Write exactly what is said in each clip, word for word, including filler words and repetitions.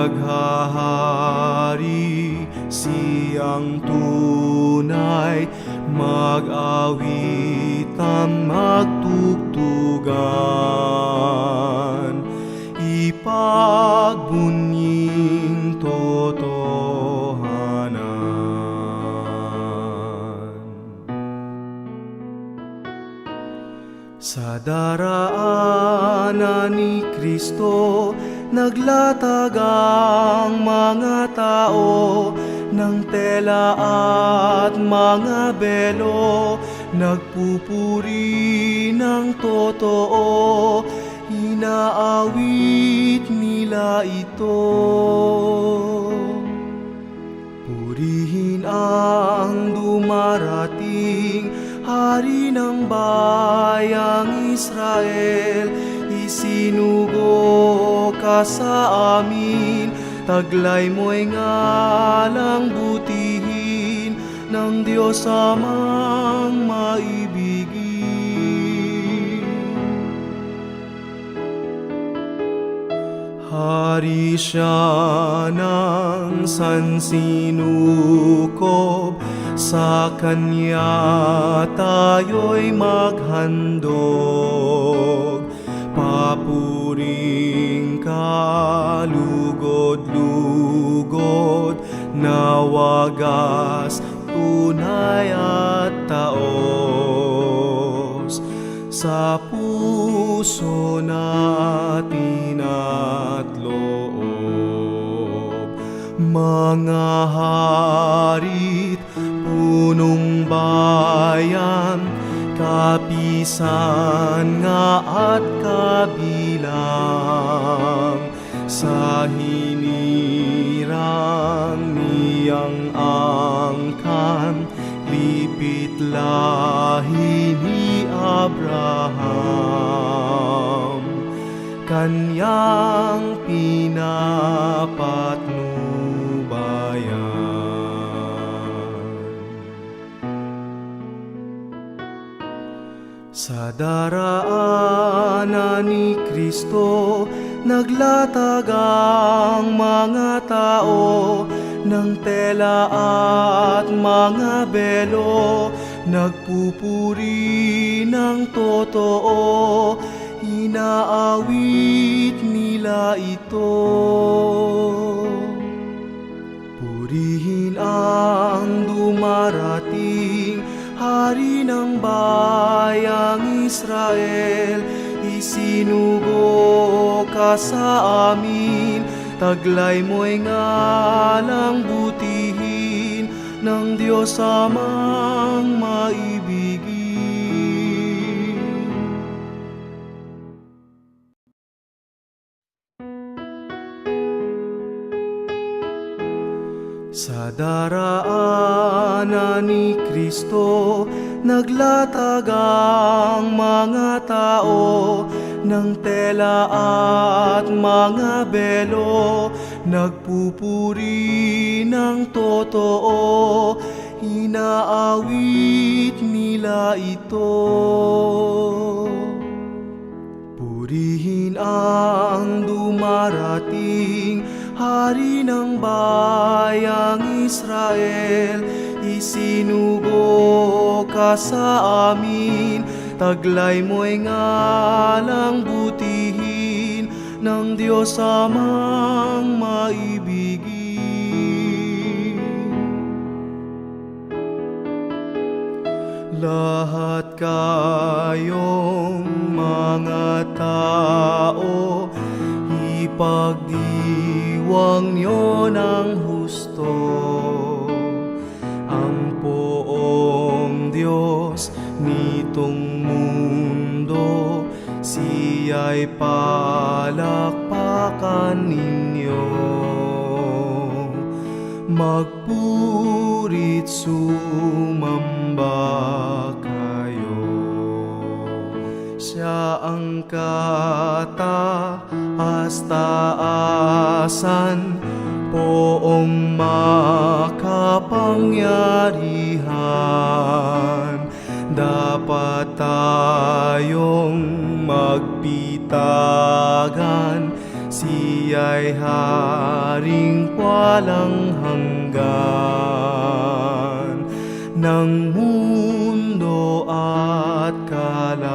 Maghahari siyang tunay, mag-awit at magtugtugan, ipagbunying totohanan. Sa daraanan ni Kristo, naglatag ang mga tao ng tela at mga belo, nagpupuri ng totoo, inaawit nila ito. Purihin ang dumarating, Hari ng bayang Israel, isinugo ka sa amin, taglay mo'y ngalang butihin ng Diyos Amang maibigin. Hari siya ng sansinukob, sa kanya tayo'y maghandog. Papuring kalugod-lugod, na wagas, tunay at taos, sa puso natin at loob. Mga hari't punong bayan, kapisan nga at kabilang, sa hinirang niyang angkan, lipit lahi ni Abraham, kanyang pinapatnubayan. Sa daraanan ni Kristo, naglatag ang mga tao ng tela at mga belo, nagpupuri ng totoo, inaawit nila ito. Purihin ang dumarating, Hari ng bayang Israel, isinugo ka sa amin, taglay mo'y ngalang butihin ng Diyos Amang maibigin. Sa daraanan ni Kristo, naglatag ang mga tao ng tela at mga belo, nagpupuri ng totoo, inaawit nila ito. Purihin ang dumarating, Hari ng bayang Israel, isinugo ka sa amin, taglay mo'y ngalang butihin ng Diyos Amang maibigin. Lahat kayong mga tao, ipagdiwang nyo ng husto ang poong Diyos nitong mundo, siya'y palakpakan ninyo. Magpuri't sumamba kayo. Siya ang kataas-taasan, poong makapangyarihan. Dapat tayong magpitagan Siya'y Haring walang hanggan ng mundo at kalawakan.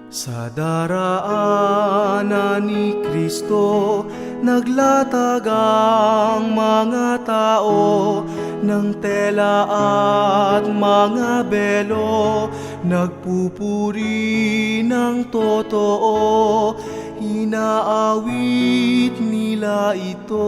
Sa daraanan ni Kristo, naglatag ang mga tao ng tela at mga belo, nagpupuri ng totoo, inaawit nila ito.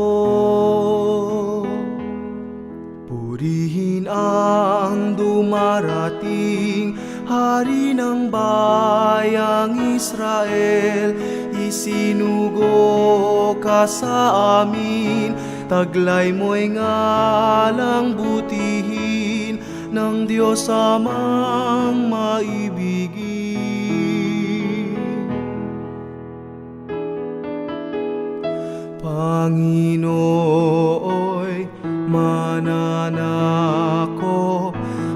Purihin ang dumarating, Hari ng bayang Israel, isinugo ka sa amin, taglay mo'y ngalang butihin, ng Diyos Amang maibigin. Panginooy mananakop,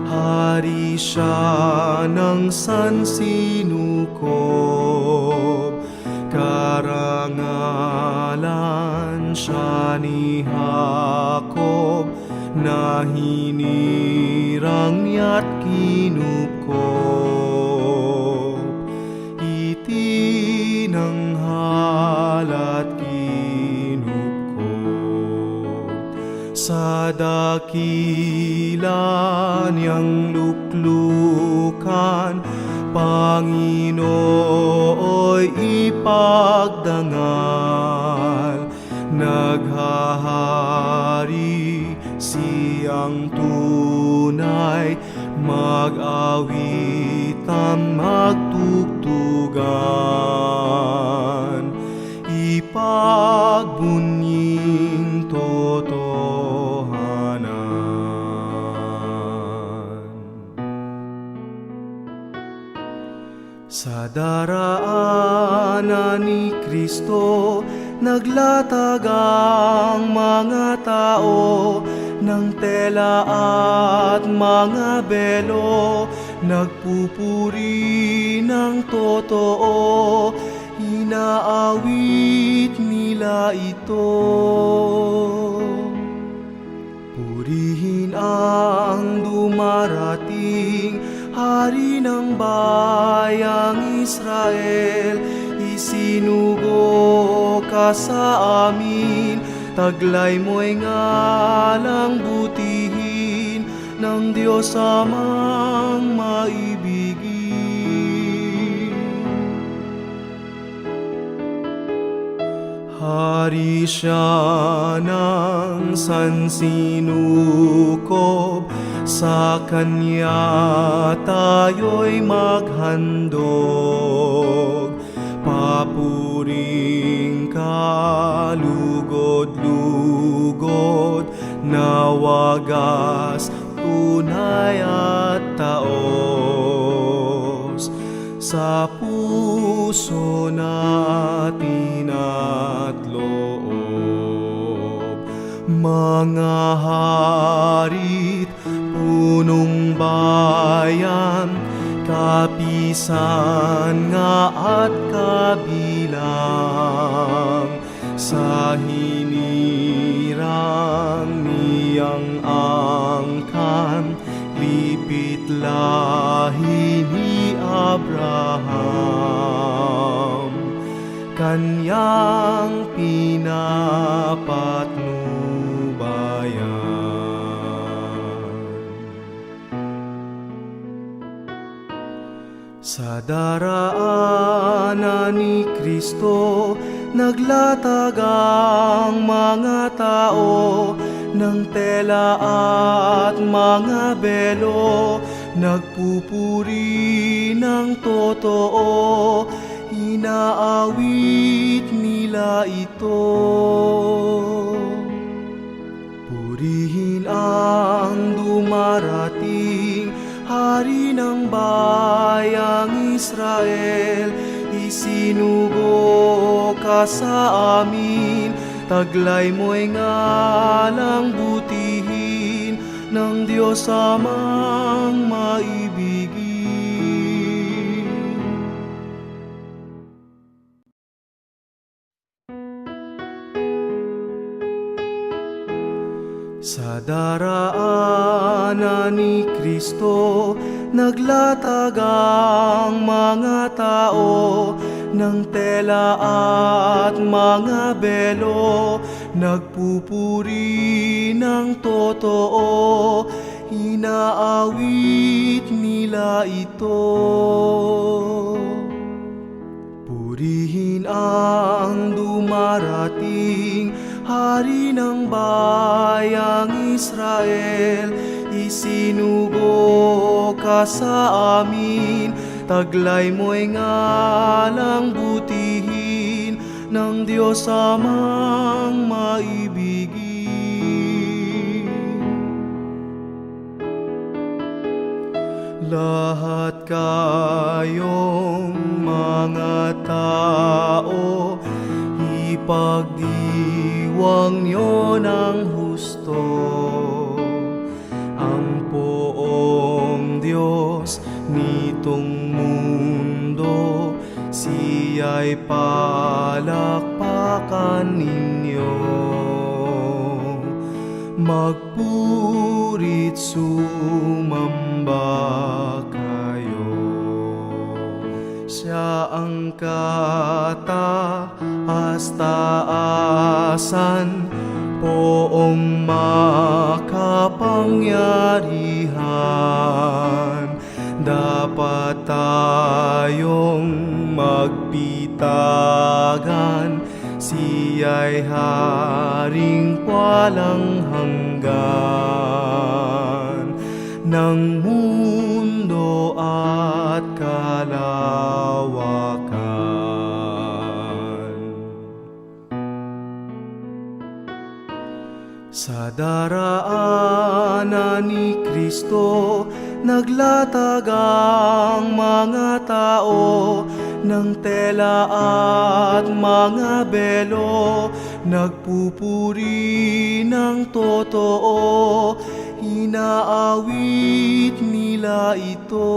Hari siya ng sansinukob, karangalan siya ni Jacob, na hinirang niya't kinupkop. Itinanghal at kinupkop. Sa dakila niyang luklukan, Panginooy ipagdangal. Naghahari siyang tunay, mag-awit at magtugtugan, ipagbunying totohanan. Sa daraanan ni Kristo, naglatag ang mga tao ng tela at mga belo, nagpupuri ng totoo, inaawit nila ito. Purihin ang dumarating, Hari ng bayang Israel, isinugo ka sa amin, taglay mo'y ngalang butihin, ng Diyos Amang maibigin. Hari siya ng sansinukob, sa kanya tayo'y maghandog. Papuring kalugod-lugod, na wagas, tunay at taos, sa puso natin at loob. Mga hari't punong bayan, kapisan nga at kabilang, sa hinirang niyang angkan, lipit lahi ni Abraham, kanyang pinapatnubayan. Sa daraanan ni Kristo, naglatag ang mga tao ng tela at mga belo, nagpupuri ng totoo, inaawit nila ito. Purihin ang dumarating, Hari ng bayang Israel, isinugo ka sa amin, taglay mo'y ngalang butihin, ng Diyos Amang maibigin. Daraanan ni Kristo, naglatag ang mga tao ng tela at mga belo, nagpupuri ng totoo, inaawit nila ito. Purihin ang dumarating, Hari ng bayang Israel, isinugo ka sa amin, taglay mo'y ngalang butihin ng Diyos Amang maibigin. Lahat kayong mga tao, ipagdiwang niyo ng husto. Ang poong Diyos nitong mundo, siya'y palakpakan ninyo. Magpuri't sumamba kayo. Siya ang kataas-taasan, poong makapangyarihan. Dapat tayong magpitagan, siya'y Haring walang hanggan ng mundo at kalawakan. Sa daraanan ni Kristo, naglatag ang mga tao ng tela at mga belo, nagpupuri ng totoo, inaawit nila ito.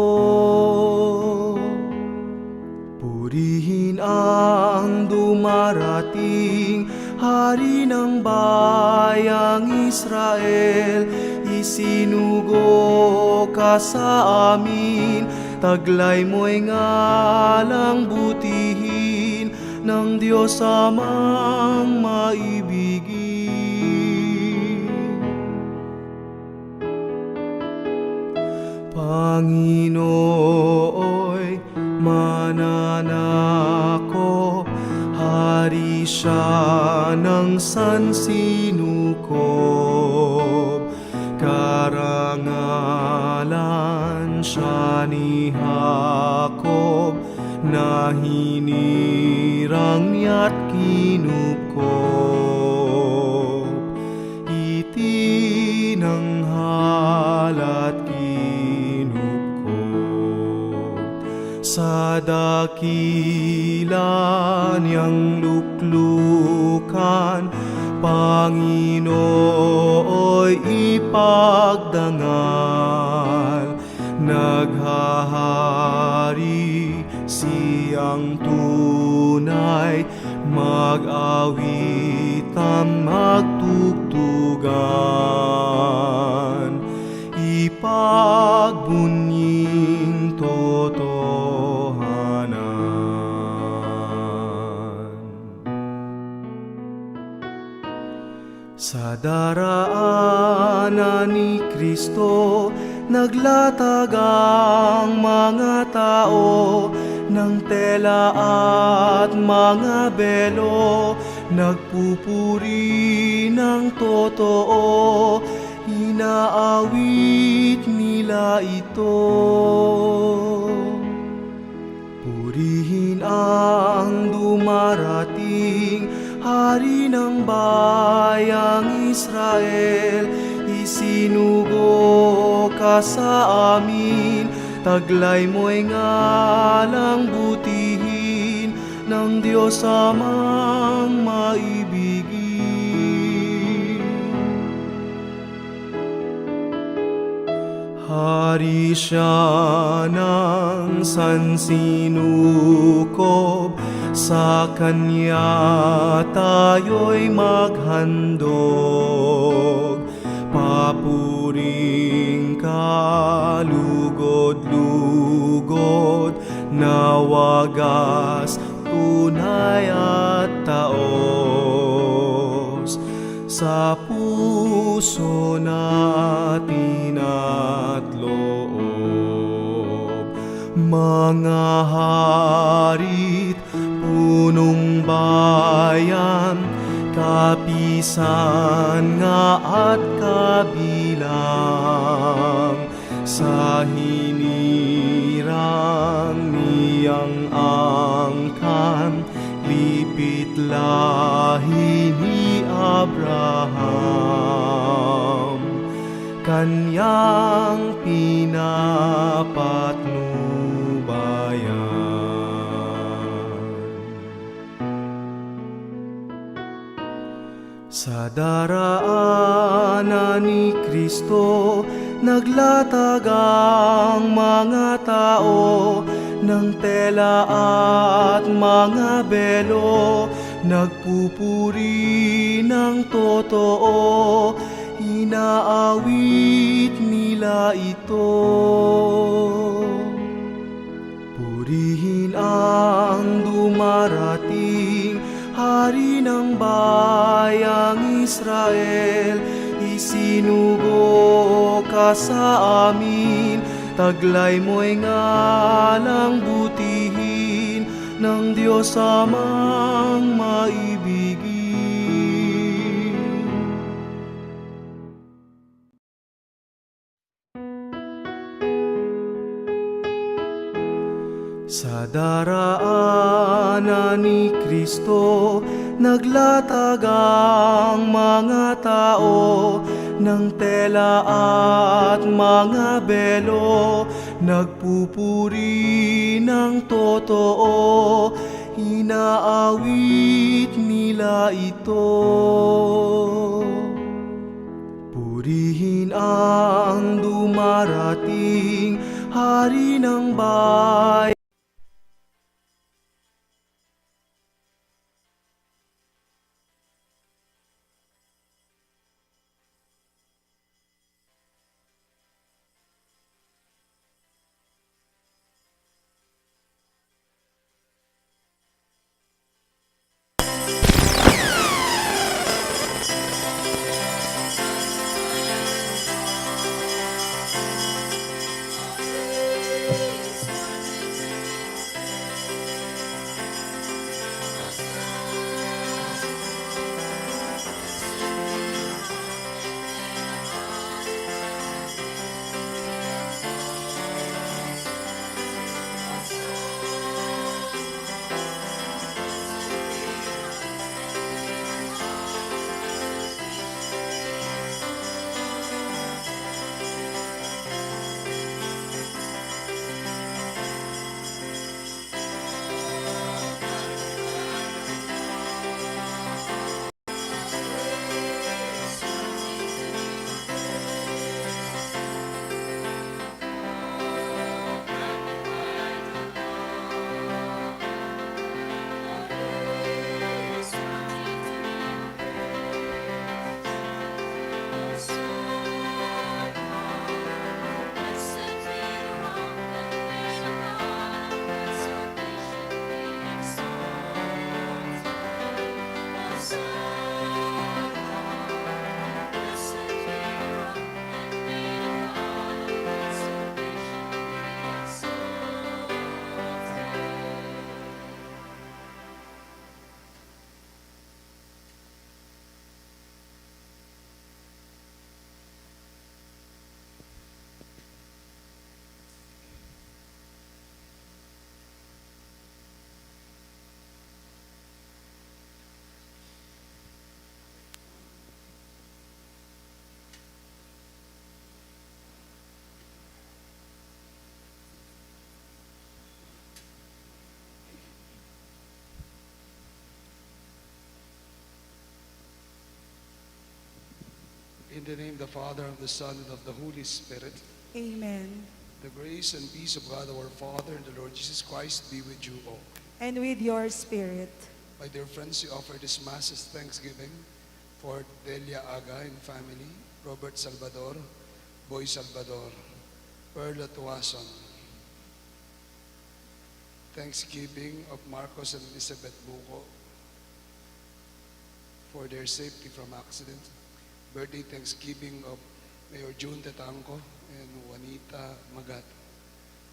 Purihin ang dumarating, Hari ng bayang Israel, isinugo ka sa amin, taglay mo'y ngalang butihin ng Diyos Amang maibigin. Panginoon, mananakop, Hari siya ng sansinukob, karangalan siya ni Jacob, na hinirang niya't kinupkop. Itinanghal at kinupkop. Sa dakila niyang luklukan, Panginoon, ipagdangal. Naghahari siyang tunay, mag-awit at magtugtugan, ipagbunying totohanan. Sa daraanan ni Kristo, naglatag ang mga tao ng tela at mga belo, nagpupuri ng totoo, inaawit nila ito. Purihin ang dumarating, Hari ng bayang Israel, isinugo ka sa amin, taglay mo'y ngalang butihin ng Diyos Amang maibigin. Hari siya ng sansinukob, sa kanya tayo'y maghandog. Papuring kalugod-lugod na wagas, tunay at taos, sa puso natin at loob. Mga hari't punong bayan, kapisan nga at kabilang, sa hinirang niyang angkan, lipit lahi ni Abraham, kanyang pinapatnubayan. Sa daraanan ni Kristo, naglatag ang mga tao ng tela at mga belo, nagpupuri ng totoo, inaawit nila ito. Purihin ang dumarating, Hari ng bayang Israel, isinugo ka sa amin, taglay mo'y ngalang butihin, ng Diyos Amang maibigin. Sa daraanan ni Kristo, naglatag ang mga tao ng tela at mga belo, nagpupuri ng totoo, inaawit nila ito. Purihin ang dumarating, Hari ng bay- In the name of the Father, of the Son, and of the Holy Spirit. Amen. The grace and peace of God our Father and the Lord Jesus Christ be with you all. And with your spirit. My dear friends, we offer this Mass as thanksgiving for Delia Aga and family, Robert Salvador, Boy Salvador, Perla Tuason. Thanksgiving of Marcos and Elizabeth Buco for their safety from accident. Birthday thanksgiving of Mayor June Tetangco and Juanita Magat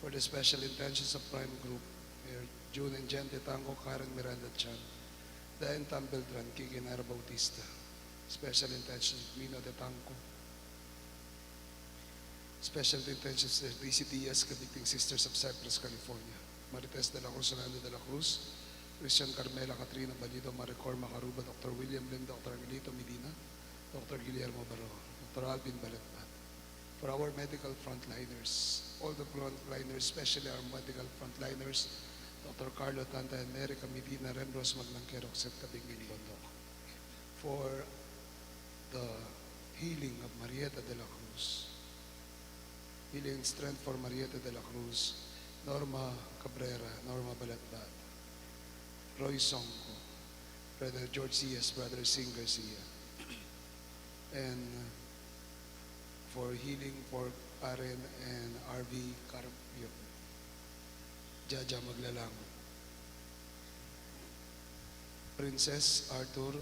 for the Special Intentions of Crime Group, Mayor June and Jen Tetangco, Karen Miranda Chan, Diane Tam Beltran, Kiki Nara Bautista, Special Intentions Mino Tetangco, Special Intentions Daisy Diaz, Cavite Sisters of Cyprus, California, Marites de la Cruz, Orlando de la Cruz, Christian Carmela, Katrina Balido, Maricor Macaruba, Doctor William Lim, Doctor Angelito Medina, Doctor Guillermo Baro, Doctor Alvin Balatbat. For our medical frontliners, all the frontliners, especially our medical frontliners, Doctor Carlo Tanta and Erica Medina, Remros Magnangkerok, Seth Kabingin Bondok. For the healing of Marieta de la Cruz, healing and strength for Marieta de la Cruz, Norma Cabrera, Norma Balatbat, Roy Songco, Brother George Diaz, Brother Sing Garcia, and for healing for Karen and R V Carpio, Jaja Maglalang, Princess Arthur,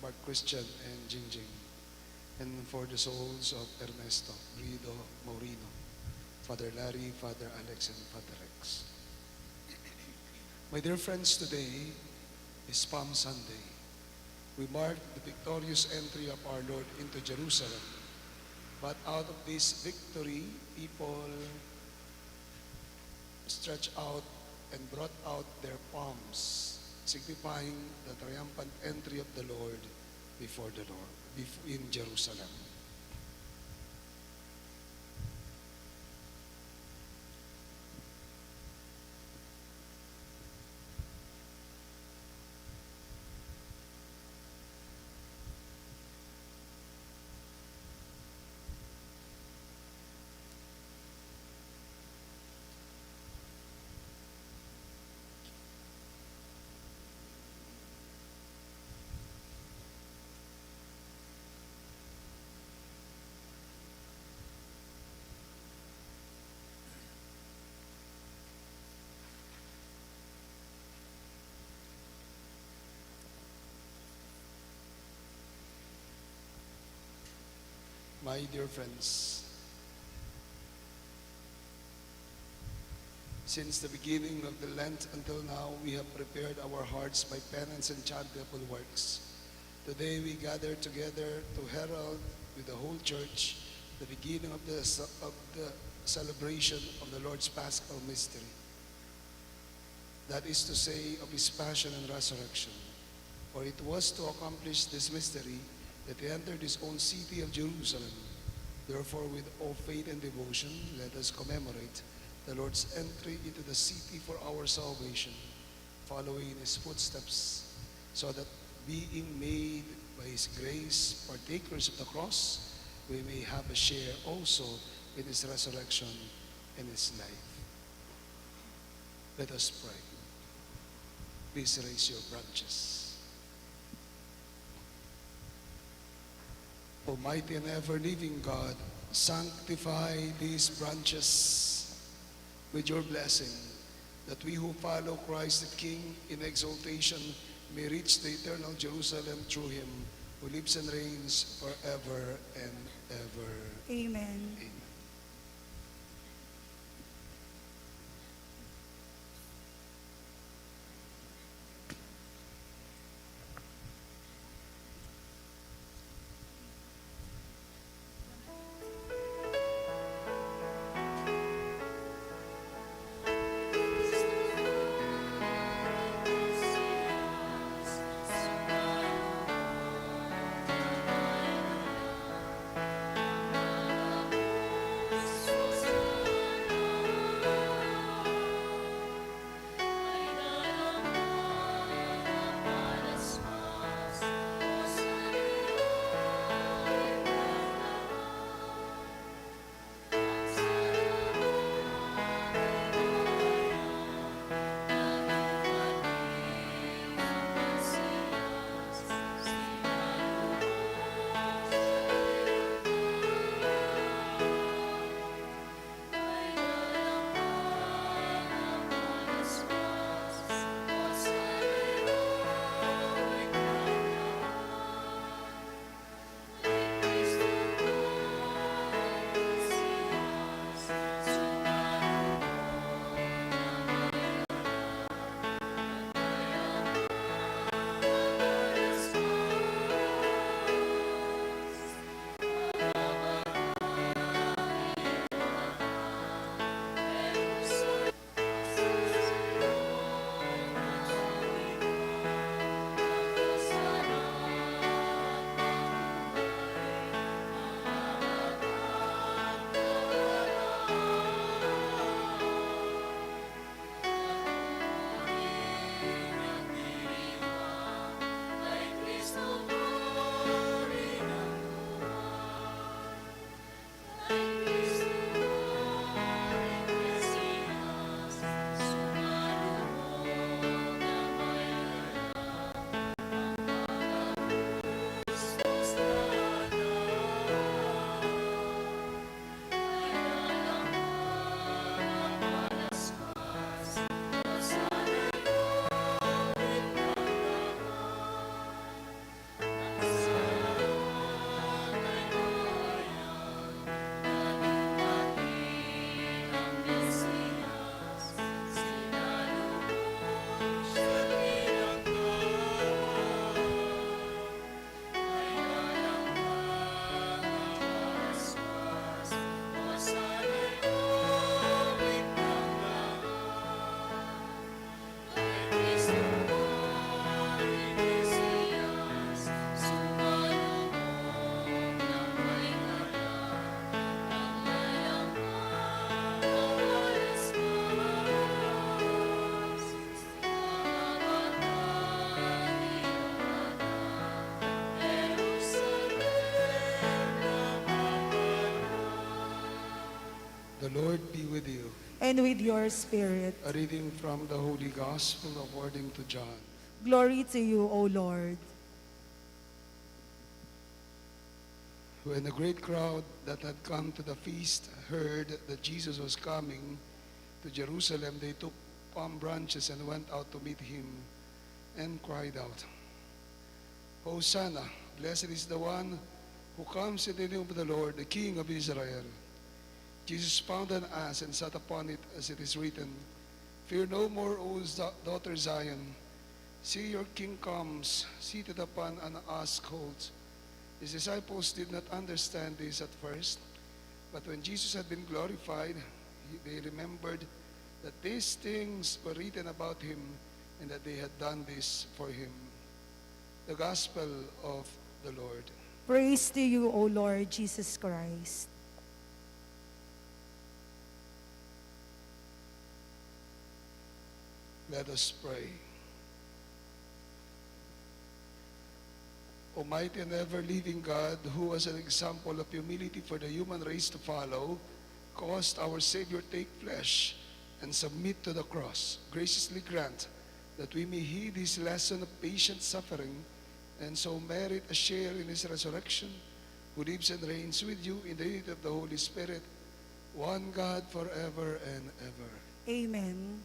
Bart Christian, and Jingjing, and for the souls of Ernesto, Brido, Maurino, Father Larry, Father Alex, and Father Rex. My dear friends, today is Palm Sunday. We mark the victorious entry of our Lord into Jerusalem. But out of this victory, people stretched out and brought out their palms, signifying the triumphant entry of the Lord before the Lord, bef-, in Jerusalem. My dear friends, since the beginning of the Lent until now, we have prepared our hearts by penance and charitable works. Today we gather together to herald with the whole church the beginning of the ce-, of the celebration of the Lord's Paschal Mystery, that is to say, of his passion and resurrection. For it was to accomplish this mystery that he entered his own city of Jerusalem. Therefore, with all faith and devotion, let us commemorate the Lord's entry into the city for our salvation, following in his footsteps, so that, being made by his grace partakers of the cross, we may have a share also in his resurrection and his life. Let us pray. Please raise your branches. Almighty and ever-living God, sanctify these branches with your blessing, that we who follow Christ the King in exaltation may reach the eternal Jerusalem through him, who lives and reigns forever and ever. Amen. Amen. The Lord be with you. And with your spirit. A reading from the Holy Gospel according to John. Glory to you, O Lord. When the great crowd that had come to the feast heard that Jesus was coming to Jerusalem, they took palm branches and went out to meet him and cried out, "Hosanna! Blessed is the one who comes in the name of the Lord, the King of Israel." Jesus found an ass and sat upon it, as it is written, "Fear no more, O Za- daughter Zion. See, your king comes, seated upon an ass colt." His disciples did not understand this at first, but when Jesus had been glorified, he- they remembered that these things were written about him and that they had done this for him. The Gospel of the Lord. Praise to you, O Lord Jesus Christ. Let us pray. Almighty and ever living God, who was an example of humility for the human race to follow, caused our Savior take flesh and submit to the cross, graciously grant that we may heed his lesson of patient suffering and so merit a share in his resurrection, who lives and reigns with you in the unity of the Holy Spirit, one God, forever and ever. Amen.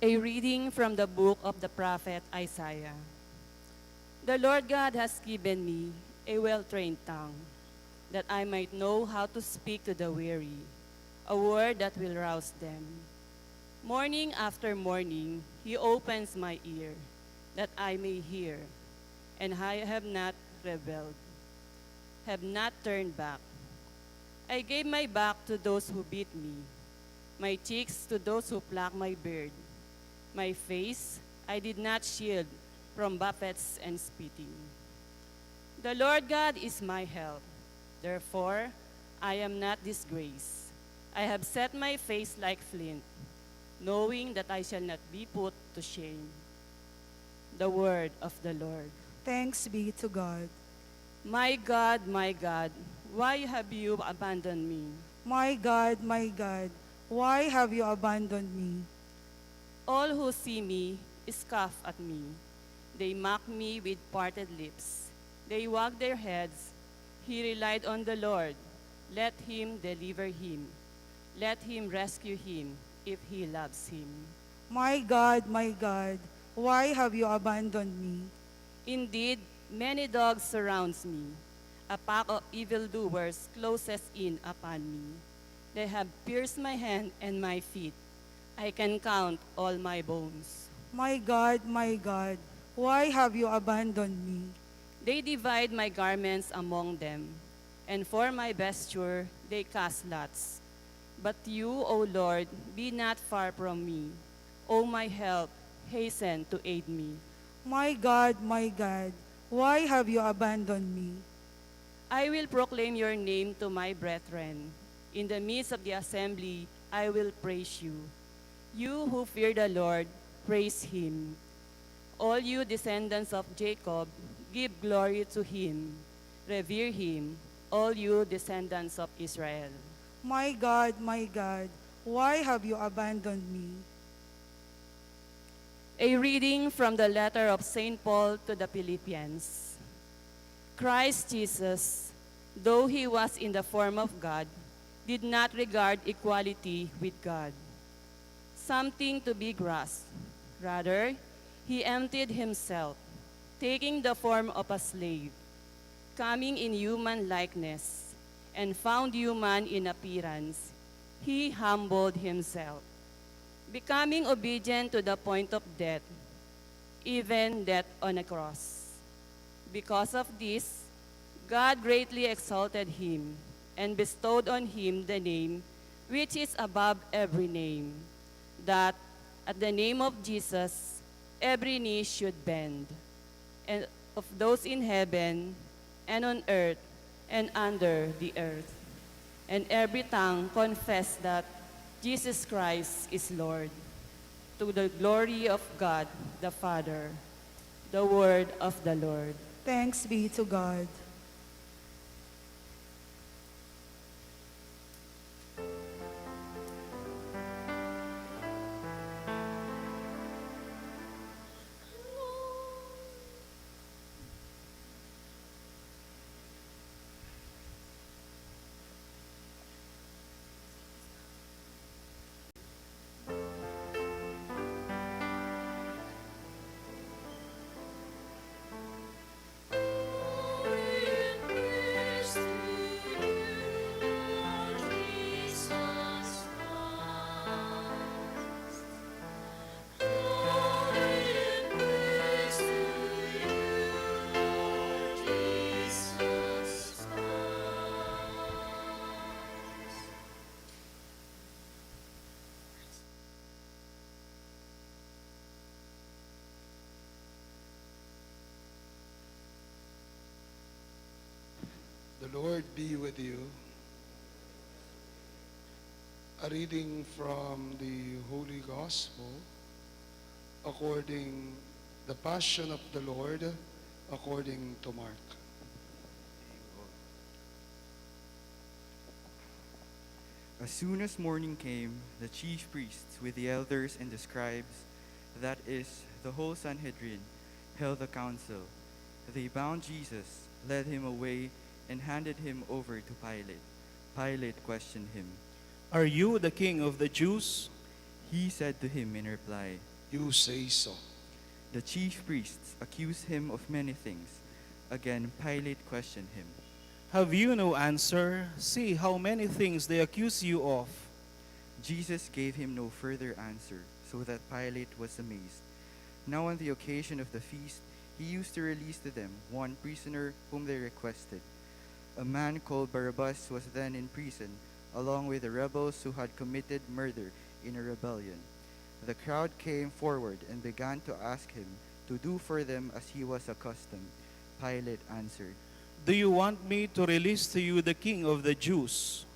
A reading from the book of the prophet Isaiah. The Lord God has given me a well-trained tongue, that I might know how to speak to the weary, a word that will rouse them. Morning after morning, he opens my ear, that I may hear, and I have not rebelled, have not turned back. I gave my back to those who beat me, my cheeks to those who pluck my beard. My face I did not shield from buffets and spitting. The Lord God is my help. Therefore, I am not disgraced. I have set my face like flint, knowing that I shall not be put to shame. The word of the Lord. Thanks be to God. My God, my God, why have you abandoned me? My God, my God, why have you abandoned me? All who see me scoff at me. They mock me with parted lips. They wag their heads. He relied on the Lord. Let him deliver him. Let him rescue him if he loves him. My God, my God, why have you abandoned me? Indeed, many dogs surrounds me. A pack of evildoers closes in upon me. They have pierced my hand and my feet. I can count all my bones. My God, my God, why have you abandoned me? They divide my garments among them, and for my vesture they cast lots. But you, O Lord, be not far from me. O my help, hasten to aid me. My God, my God, why have you abandoned me? I will proclaim your name to my brethren. In the midst of the assembly, I will praise you. You who fear the Lord, praise him. All you descendants of Jacob, give glory to him. Revere him, all you descendants of Israel. My God, my God, why have you abandoned me? A reading from the letter of Saint Paul to the Philippians. Christ Jesus, though he was in the form of God, did not regard equality with God something to be grasped. Rather, he emptied himself, taking the form of a slave, coming in human likeness, and found human in appearance. He humbled himself, becoming obedient to the point of death, even death on a cross. Because of this, God greatly exalted him and bestowed on him the name which is above every name, that at the name of Jesus, every knee should bend, and of those in heaven, and on earth, and under the earth, and every tongue confess that Jesus Christ is Lord, to the glory of God the Father. The word of the Lord. Thanks be to God. The Lord be with you. A reading from the Holy Gospel according the Passion of the Lord according to Mark. As soon as morning came, the chief priests with the elders and the scribes, that is, the whole Sanhedrin, held a council. They bound Jesus, led him away, and handed him over to Pilate. Pilate questioned him. "Are you the king of the Jews?" He said to him in reply, "You say so." The chief priests accused him of many things. Again, Pilate questioned him. "Have you no answer? See how many things they accuse you of." Jesus gave him no further answer, so that Pilate was amazed. Now on the occasion of the feast, he used to release to them one prisoner whom they requested. A man called Barabbas was then in prison, along with the rebels who had committed murder in a rebellion. The crowd came forward and began to ask him to do for them as he was accustomed. Pilate answered, "Do you want me to release to you the king of the Jews?"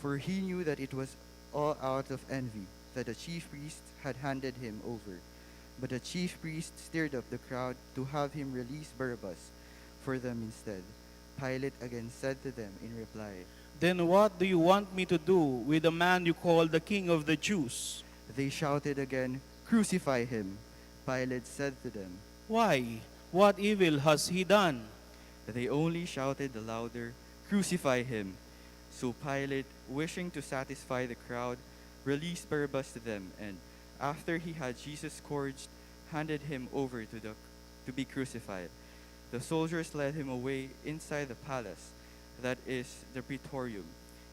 For he knew that it was all out of envy that the chief priests had handed him over. But the chief priests stirred up the crowd to have him release Barabbas for them instead. Pilate again said to them in reply, "Then what do you want me to do with the man you call the king of the Jews?" They shouted again, "Crucify him!" Pilate said to them, "Why? What evil has he done?" They only shouted the louder, "Crucify him!" So Pilate, wishing to satisfy the crowd, released Barabbas to them, and, after he had Jesus scourged, handed him over to, the, to be crucified. The soldiers led him away inside the palace, that is, the praetorium,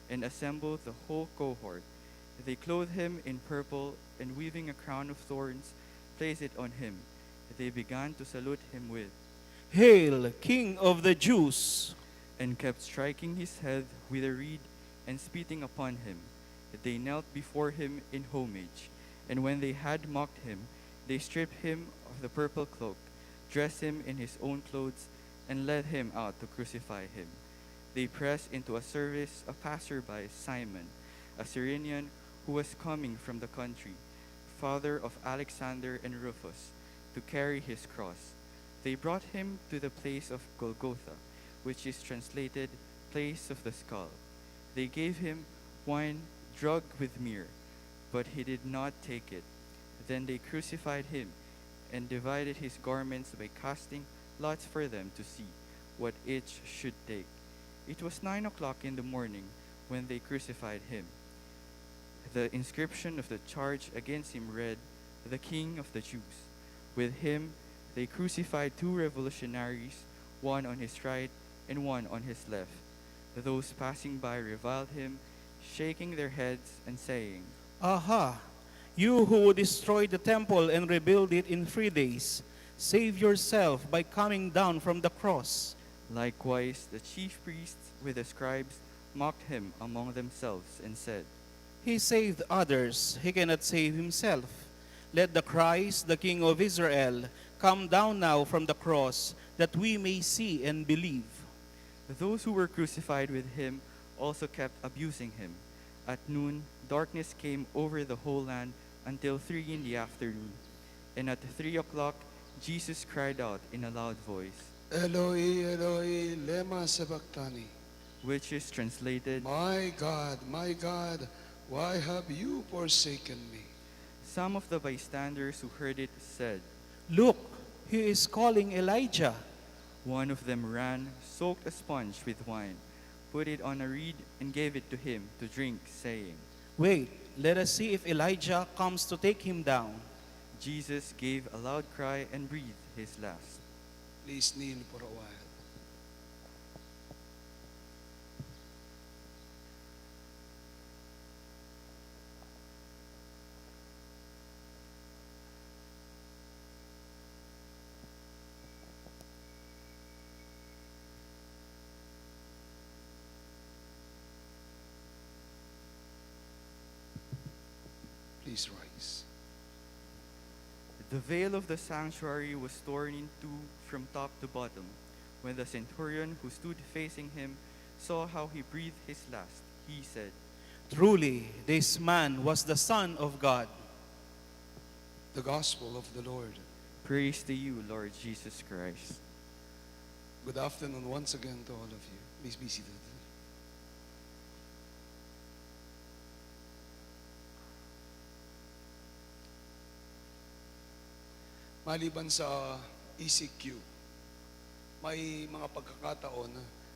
and assembled the whole cohort. They clothed him in purple, and weaving a crown of thorns, placed it on him. They began to salute him with, "Hail, King of the Jews!" and kept striking his head with a reed and spitting upon him. They knelt before him in homage, and when they had mocked him, they stripped him of the purple cloak, dressed him in his own clothes, and led him out to crucify him. They pressed into a service a passerby, Simon, a Cyrenian, who was coming from the country, father of Alexander and Rufus, to carry his cross. They brought him to the place of Golgotha, which is translated place of the skull. They gave him wine drugged with myrrh, but he did not take it. Then they crucified him and divided his garments by casting lots for them to see what each should take. It was nine o'clock in the morning when they crucified him. The inscription of the charge against him read, "The King of the Jews." With him, they crucified two revolutionaries, one on his right and one on his left. Those passing by reviled him, shaking their heads and saying, "Aha! You who destroyed the temple and rebuild it in three days, save yourself by coming down from the cross." Likewise, the chief priests with the scribes mocked him among themselves and said, He saved others, he cannot save himself. Let the Christ, the King of Israel, come down now from the cross, that we may see and believe. Those who were crucified with him also kept abusing him. At noon, darkness came over the whole land until three in the afternoon. And at three o'clock, Jesus cried out in a loud voice, "Eloi, Eloi, lema sabachthani?" Which is translated, "My God, my God, why have you forsaken me?" Some of the bystanders who heard it said, "Look, he is calling Elijah." One of them ran, soaked a sponge with wine, put it on a reed, and gave it to him to drink, saying, "Wait, let us see if Elijah comes to take him down." Jesus gave a loud cry and breathed his last. Please kneel for a while. Please rise. The veil of the sanctuary was torn in two from top to bottom. When the centurion who stood facing him saw how he breathed his last, he said, "Truly, this man was the Son of God." The Gospel of the Lord. Praise to you, Lord Jesus Christ. Good afternoon once again to all of you. Please be seated. Maliban sa E C Q, may mga pagkakataon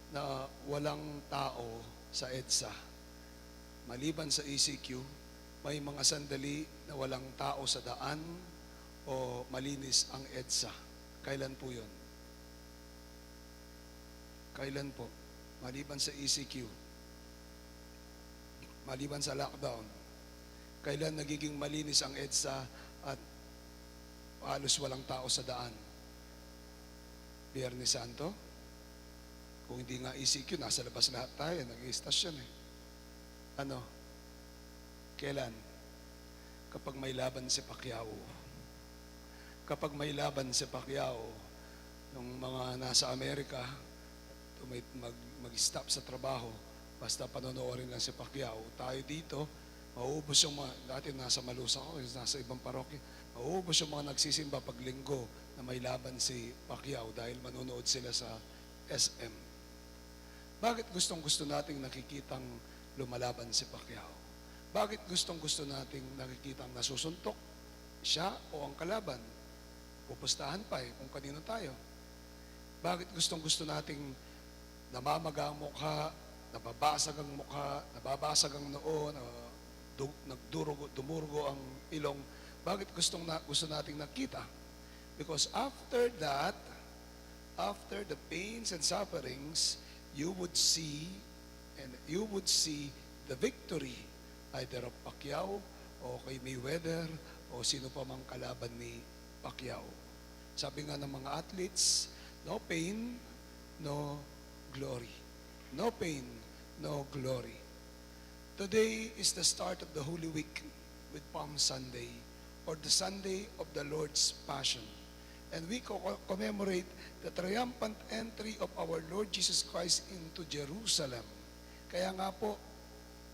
na walang tao sa EDSA. Maliban sa E C Q, may mga sandali na walang tao sa daan o malinis ang EDSA. Kailan po yun? Kailan po? Maliban sa E C Q, maliban sa lockdown, kailan nagiging malinis ang EDSA at halos walang tao sa daan? Biyernes Santo? Kung hindi nga E C Q, nasa labas lahat tayo, nag-iistasyon eh. Ano? Kailan? Kapag may laban si Pacquiao. Kapag may laban si Pacquiao, yung mga nasa Amerika, tumit-, mag-, mag-stop sa trabaho, basta panonoodin lang si Pacquiao. Tayo dito, mauubos yung mga, dati nasa Malusa ako, nasa ibang parokya, mauubos yung mga nagsisimba pag Linggo na may laban si Pacquiao dahil manonood sila sa S M. Bakit gustong-gusto nating nakikitang lumalaban si Pacquiao? Bakit gustong-gusto nating nakikitang nasusuntok siya o ang kalaban? Pupustahan pa eh kung kanino tayo. Bakit gustong-gusto nating namamaga ang mukha, nababasag ang mukha, nababasag ang noo, na, du-, nagdurugo, dumurugo ang ilong? Bakit gustong na, gusto nating nakita? Because after that, after the pains and sufferings, you would see, and you would see the victory either of Pacquiao o kay Mayweather o sino pa mang kalaban ni Pacquiao. Sabi nga ng mga athletes, "No pain, no glory. No pain, no glory." Today is the start of the Holy Week with Palm Sunday, or the Sunday of the Lord's Passion. And we co-, commemorate the triumphant entry of our Lord Jesus Christ into Jerusalem. Kaya nga po,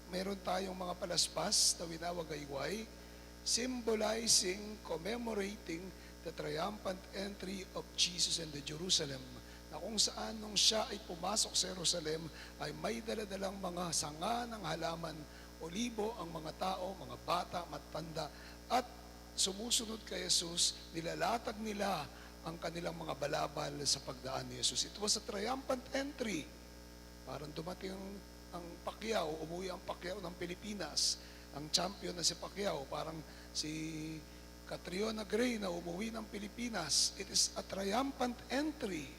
meron tayong mga palaspas na winawagayway, symbolizing, commemorating the triumphant entry of Jesus into Jerusalem, na kung saan nung siya ay pumasok sa Jerusalem, ay may daladalang mga sanga ng halaman, olibo ang mga tao, mga bata, matanda, at sumusunod kay Jesus, nilalatag nila ang kanilang mga balabal sa pagdaan ni Jesus. It was a triumphant entry. Parang dumating ang, ang Pacquiao, umuwi ang Pacquiao ng Pilipinas. Ang champion na si Pacquiao, parang si Catriona Gray na umuwi ng Pilipinas. It is a triumphant entry.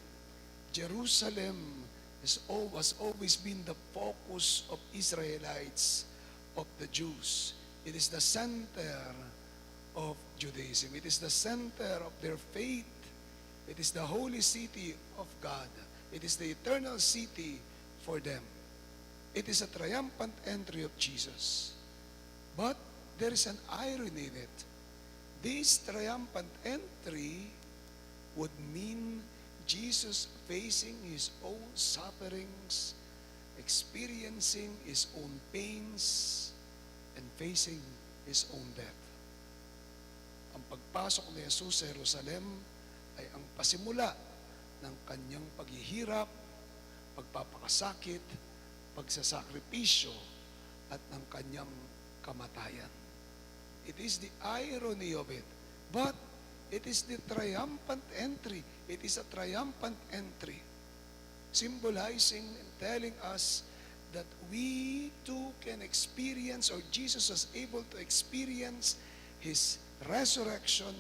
Jerusalem is al-, has always been the focus of Israelites, of the Jews. It is the center of Judaism. It is the center of their faith. It is the holy city of God. It is the eternal city for them. It is a triumphant entry of Jesus. But there is an irony in it. This triumphant entry would mean Jesus facing his own sufferings, experiencing his own pains, and facing his own death. Ang pagpasok ni Jesus sa Jerusalem ay ang pasimula ng kanyang paghihirap, pagpapakasakit, pagsasakripisyo, at ng kanyang kamatayan. It is the irony of it. But it is the triumphant entry. It is a triumphant entry, symbolizing and telling us that we too can experience, or Jesus was able to experience, his resurrection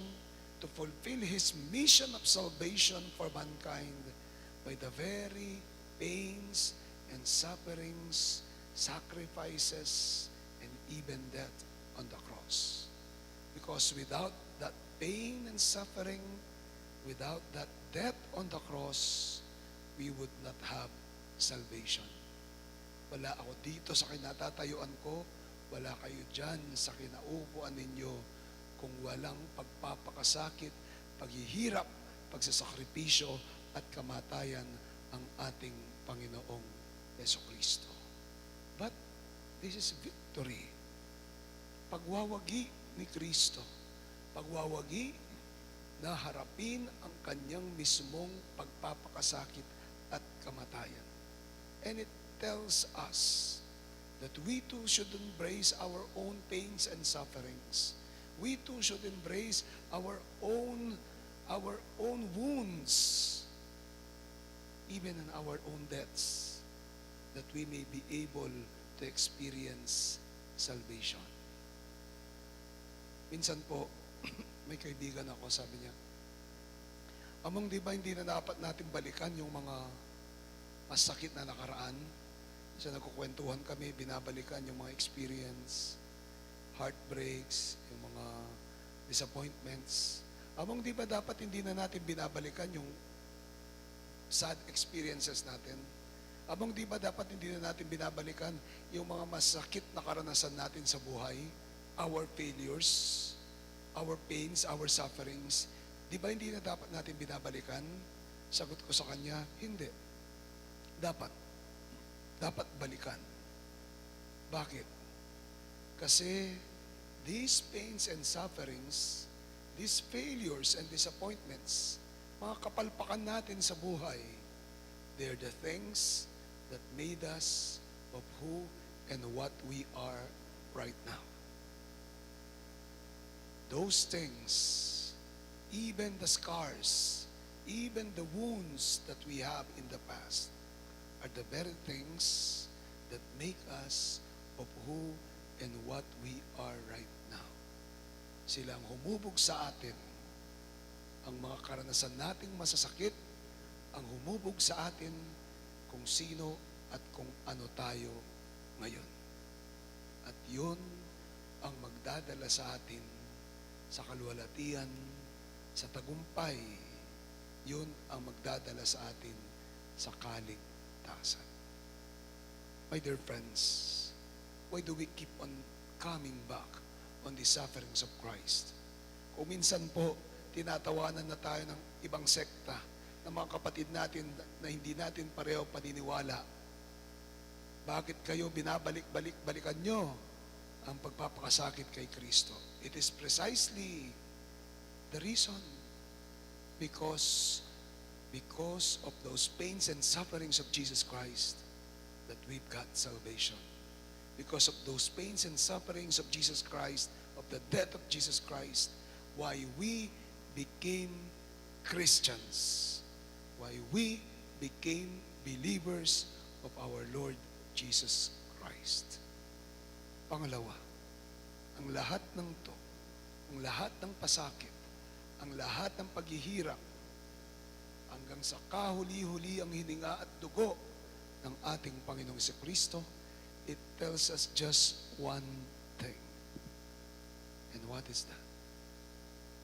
to fulfill his mission of salvation for mankind by the very pains and sufferings, sacrifices, and even death on the cross. Because without that pain and suffering, without that death on the cross, we would not have salvation. Wala ako dito sa kinatatayuan ko, wala kayo diyan sa kinaupuan ninyo, kung walang pagpapakasakit, paghihirap, pagsasakripisyo, at kamatayan ang ating Panginoong Jesucristo. But this is victory. Pagwawagi ni Kristo. Pagwawagi na harapin ang kanyang mismong pagpapakasakit at kamatayan. And it tells us that we too should embrace our own pains and sufferings. We too should embrace our own, our own wounds, even in our own deaths, that we may be able to experience salvation. Minsan po, may kaibigan ako, sabi niya, "Among, di ba hindi na dapat natin balikan yung mga masakit na nakaraan?" Minsan nagkukwentuhan kami, binabalikan yung mga experience, heartbreaks, yung mga disappointments. "Among, di ba dapat hindi na natin binabalikan yung sad experiences natin? Among, di ba dapat hindi na natin binabalikan yung mga masakit na karanasan natin sa buhay, our failures, our pains, our sufferings? Di ba hindi na dapat natin binabalikan?" Sagot ko sa kanya, "Hindi. Dapat. Dapat balikan." Bakit? Kasi these pains and sufferings, these failures and disappointments, mga kapalpakan natin sa buhay, they're the things that made us of who and what we are right now. Those things, even the scars, even the wounds that we have in the past, are the very things that make us of who and what we are right now. Silang humubog sa atin, ang mga karanasan nating masasakit, ang humubog sa atin kung sino at kung ano tayo ngayon. At yun ang magdadala sa atin sa kaluwalhatian, sa tagumpay. Yun ang magdadala sa atin sa kaligtasan. My dear friends, why do we keep on coming back on the sufferings of Christ? Kung minsan po, tinatawanan na tayo ng ibang sekta, ng mga kapatid natin na hindi natin pareho paniniwala, "Bakit kayo binabalik-balik-balikan nyo ang pagpapakasakit kay Kristo?" It is precisely the reason, because, because of those pains and sufferings of Jesus Christ, that we've got salvation. Because of those pains and sufferings of Jesus Christ, of the death of Jesus Christ, why we became Christians, why we became believers of our Lord Jesus Christ. Pangalawa, ang lahat ng to, ang lahat ng pasakit, ang lahat ng paghihirap, hanggang sa kahuli-huli ang hininga at dugo ng ating Panginoong Jesucristo, it tells us just one thing. And what is that?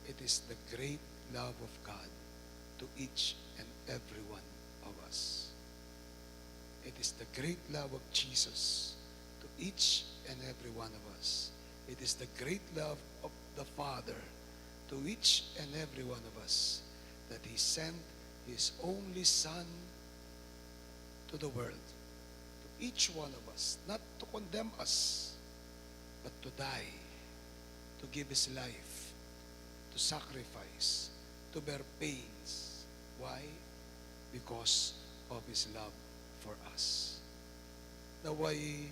It is the great love of God to each and every one of us. It is the great love of Jesus to each and every one of us. It is the great love of the Father to each and every one of us that He sent His only Son to the world, to each one of us, not to condemn us, but to die, to give His life, to sacrifice, to bear pains. Why? Because of His love for us. Nawa'y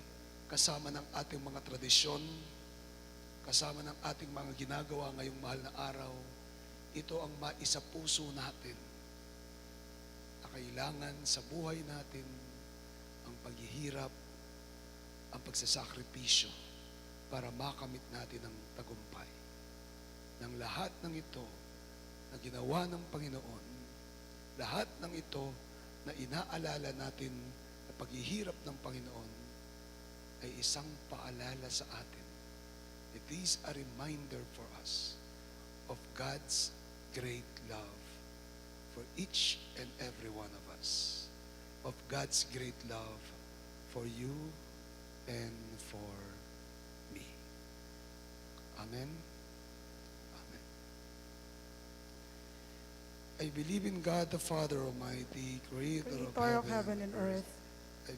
kasama ng ating mga tradisyon, kasama ng ating mga ginagawa ngayong mahal na araw, ito ang maisapuso natin na kailangan sa buhay natin ang paghihirap, ang pagsasakripisyo para makamit natin ang tagumpay. Ng lahat ng ito na ginawa ng Panginoon, lahat ng ito na inaalala natin na paghihirap ng Panginoon ay isang paalala sa atin. It is a reminder for us of God's great love for each and every one of us, of God's great love for you and for me. Amen. Amen. I believe in God the Father Almighty, creator of heaven and earth.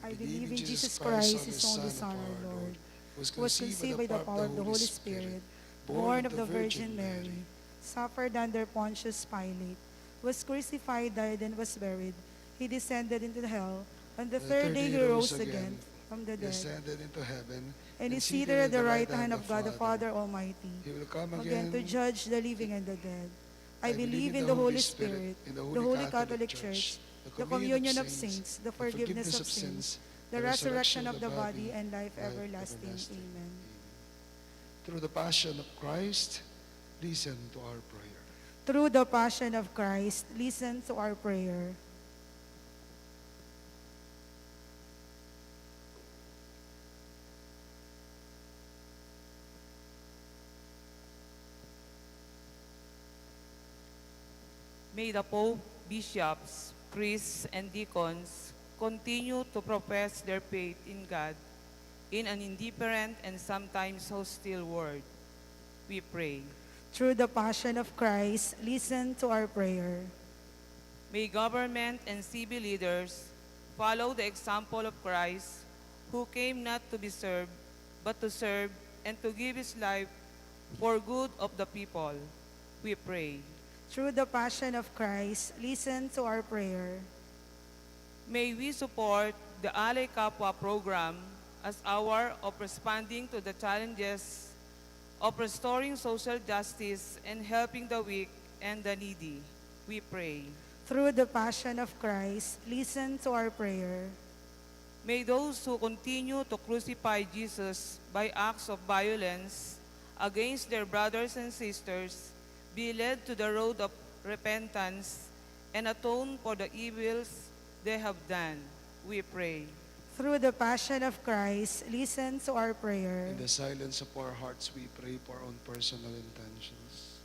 I believe in Jesus Christ, His only Son, our Lord, who was conceived by the power of the Holy Spirit, born of the Virgin Mary, suffered under Pontius Pilate, was crucified, died, and was buried. He descended into hell. On the third day he rose again from the dead. He ascended into heaven and is seated at the right hand of God the Father Almighty. He will come again to judge the living and the dead. I believe in the Holy Spirit, the Holy Catholic Church, the communion of saints, the forgiveness of sins, the resurrection of the body, and life everlasting. Amen. Through the Passion of Christ, listen to our prayer. Through the Passion of Christ, listen to our prayer. May the Pope, bishops, priests, and deacons continue to profess their faith in God in an indifferent and sometimes hostile world, we pray. Through the Passion of Christ, listen to our prayer. May government and civil leaders follow the example of Christ, who came not to be served, but to serve and to give his life for good of the people, we pray. Through the Passion of Christ, listen to our prayer. May we support the Ally Capua program as our of responding to the challenges of restoring social justice and helping the weak and the needy, we pray. Through the Passion of Christ, listen to our prayer. May those who continue to crucify Jesus by acts of violence against their brothers and sisters be led to the road of repentance and atone for the evils they have done, we pray. Through the Passion of Christ, listen to our prayer. In the silence of our hearts, we pray for our own personal intentions.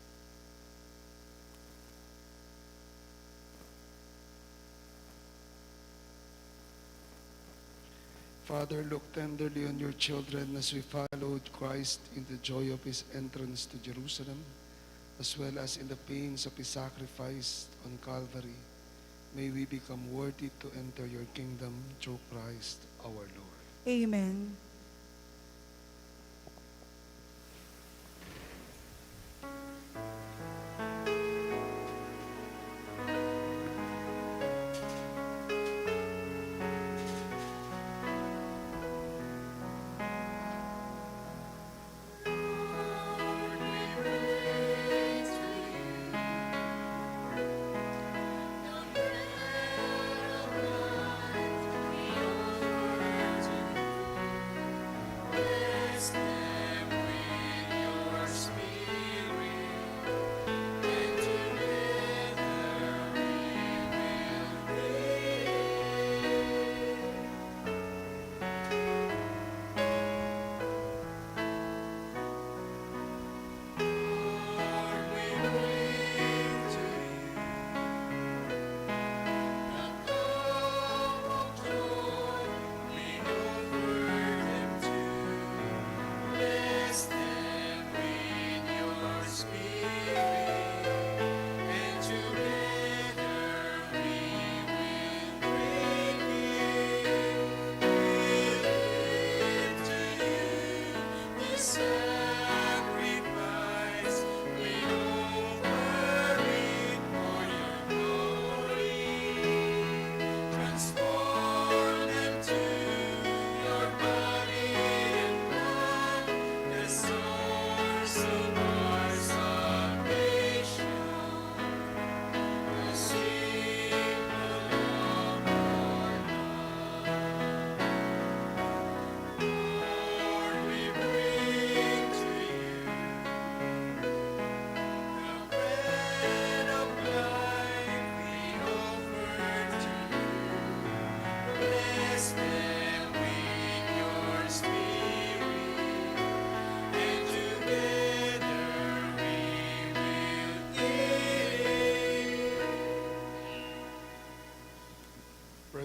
Father, look tenderly on your children as we followed Christ in the joy of his entrance to Jerusalem, as well as in the pains of his sacrifice on Calvary. May we become worthy to enter your kingdom through Christ our Lord. Amen.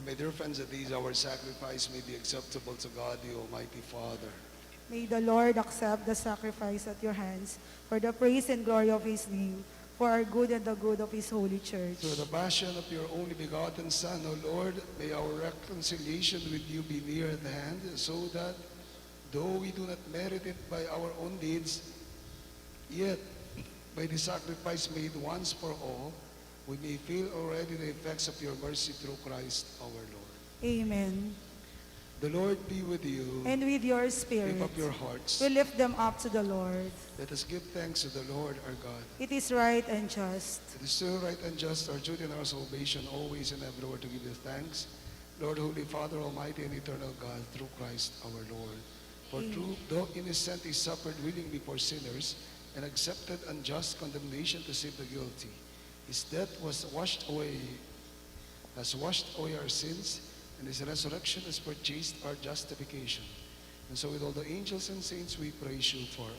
My dear friends, that these our sacrifice may be acceptable to God, the Almighty Father. May the Lord accept the sacrifice at your hands for the praise and glory of His name, for our good and the good of His holy church. Through the passion of your only begotten Son, O Lord, may our reconciliation with you be near at hand, so that, though we do not merit it by our own deeds, yet by the sacrifice made once for all, we may feel already the effects of your mercy through Christ our Lord. Amen. The Lord be with you. And with your spirit. Lift up your hearts. We lift them up to the Lord. Let us give thanks to the Lord our God. It is right and just. It is still right and just, our duty and our salvation, always and everywhere to give you thanks, Lord, Holy Father, Almighty and Eternal God, through Christ our Lord. For Amen. Through, though innocent, he suffered willingly for sinners and accepted unjust condemnation to save the guilty. His death was washed away, has washed away our sins, and his resurrection has purchased our justification. And so, with all the angels and saints, we praise you forever.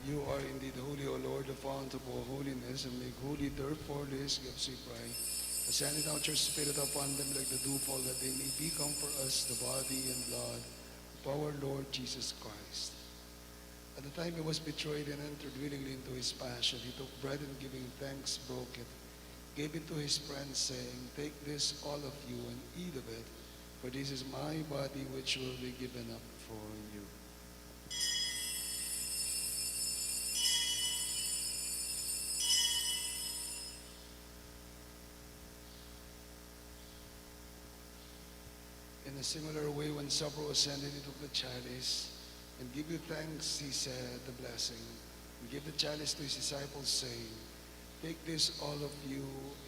You are indeed holy, O Lord, the fount of all holiness, and make holy, therefore, these gifts, we pray. Send out your Spirit upon them like the dewfall, that they may become for us the body and blood of our Lord Jesus Christ. At the time he was betrayed and entered willingly into his passion, he took bread and, giving thanks, broke it, gave it to his friends, saying, "Take this, all of you, and eat of it, for this is my body, which will be given up for you." In a similar way, when supper was ended, he took the chalice and, giving thanks, he said the blessing, and gave the chalice to his disciples, saying, "Take this, all of you,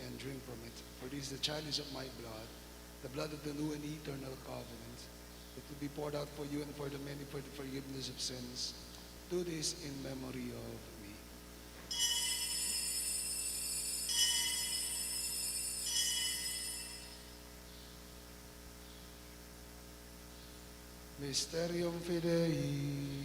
and drink from it, for this is the chalice of my blood, the blood of the new and eternal covenant, that will be poured out for you and for the many for the forgiveness of sins. Do this in memory of me." Mysterium Fidei.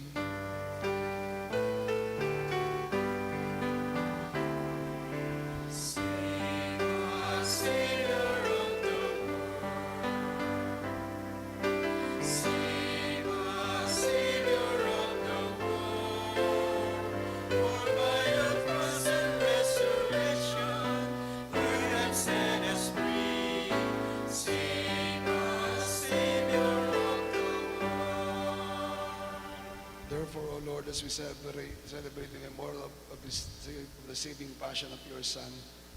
Therefore, O Lord, as we celebrate, celebrate the memorial of, of this, of the saving passion of your Son,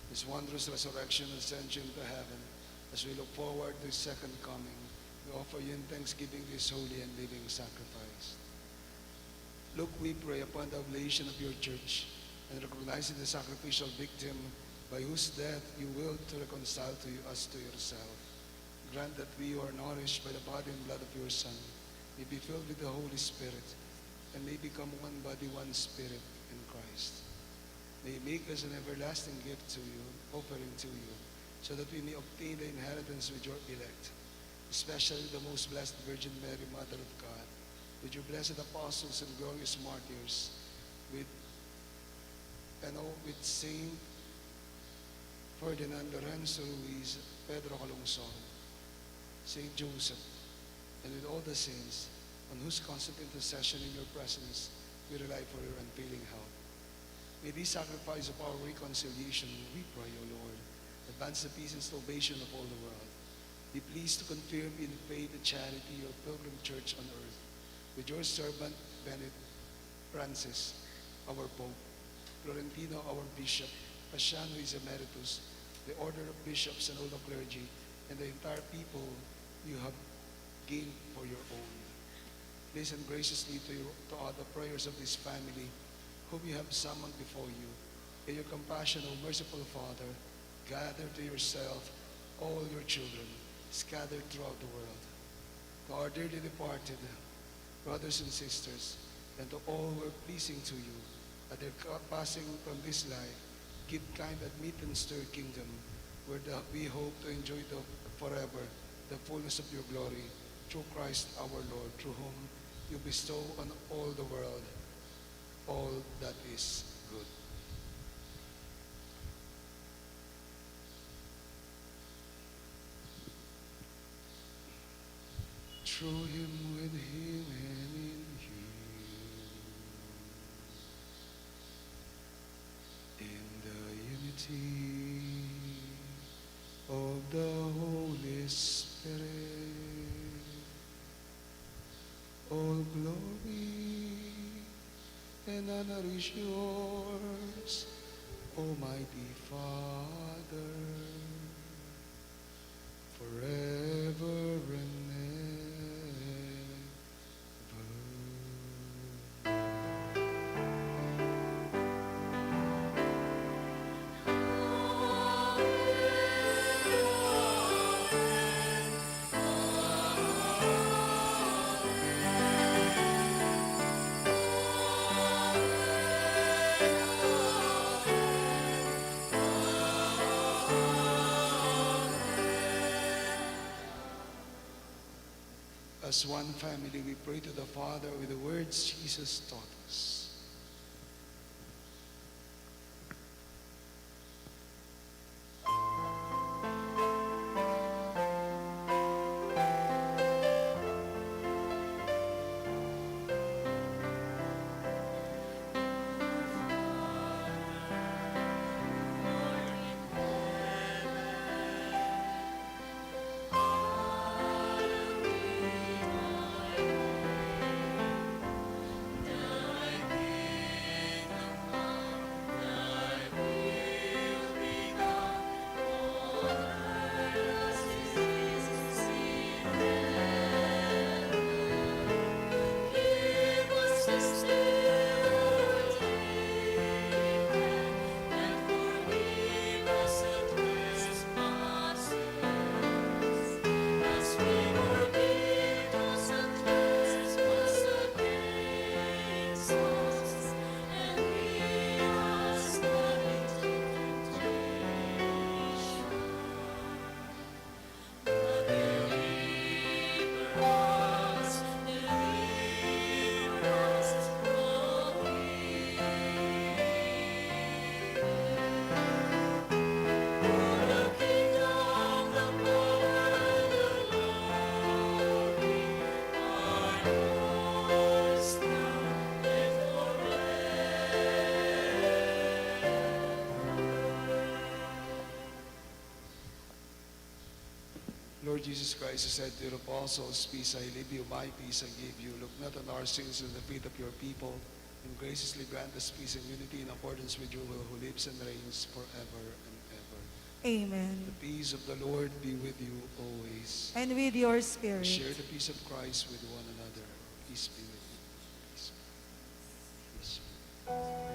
his wondrous resurrection and ascension to heaven, as we look forward to his second coming, we offer you in thanksgiving this holy and living sacrifice. Look, we pray, upon the oblation of your church, and recognizing the sacrificial victim by whose death you willed to reconcile to you, us to yourself. Grant that we who are nourished by the body and blood of your Son may be filled with the Holy Spirit and may become one body, one spirit in Christ. May he make us an everlasting gift to you, offering to you, so that we may obtain the inheritance with your elect, especially the most blessed Virgin Mary, Mother of God, with your blessed apostles and glorious martyrs, with, and all with Saint Ferdinand, Lorenzo Ruiz, Pedro Calungsod, Saint Joseph, and with all the saints, on whose constant intercession in your presence we rely for your unfailing help. May this sacrifice of our reconciliation, we pray, O Lord, advance the peace and salvation of all the world. Be pleased to confirm in faith and charity your pilgrim church on earth, with your servant Benedict Francis, our Pope, Florentino, our Bishop, Paciano, his emeritus, the order of bishops and all the clergy, and the entire people you have gained for your own. Listen graciously to, your, to all the prayers of this family, whom you have summoned before you. In your compassion, O merciful Father, gather to yourself all your children scattered throughout the world. To our dearly departed brothers and sisters, and to all who are pleasing to you at their ca-, passing from this life, give kind admittance to your kingdom, where the, we hope to enjoy the, forever the fullness of your glory, through Christ our Lord, through whom you bestow on all the world all that is good. Through him, with him, and in you, in the unity of the Holy Spirit, all glory and honor is yours, Almighty Father, forever and ever. As one family, we pray to the Father with the words Jesus taught us. Lord Jesus Christ, who said to your apostles, "Peace I leave you, my peace I give you," look not on our sins and the faith of your people, and graciously grant us peace and unity in accordance with your will, who lives and reigns forever and ever. Amen. The peace of the Lord be with you always. And with your spirit. Share the peace of Christ with one another. Peace be with you. Peace be with you.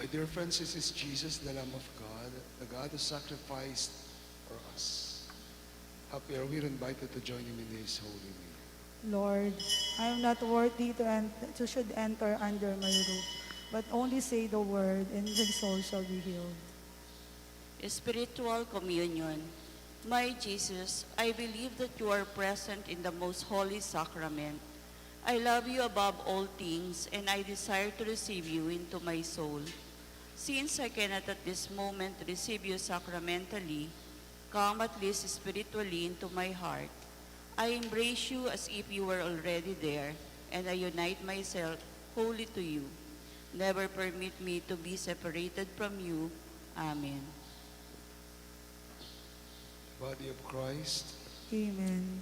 My dear friends, this is Jesus, the Lamb of God, the God who sacrificed for us. Happy are we invited to join him in his holy meal. Lord, I am not worthy to, ent- to should enter under my roof, but only say the word, and my soul shall be healed. Spiritual communion. My Jesus, I believe that you are present in the most holy sacrament. I love you above all things, and I desire to receive you into my soul. Since I cannot at this moment receive you sacramentally, come at least spiritually into my heart. I embrace you as if you were already there, and I unite myself wholly to you. Never permit me to be separated from you. Amen. Body of Christ. Amen.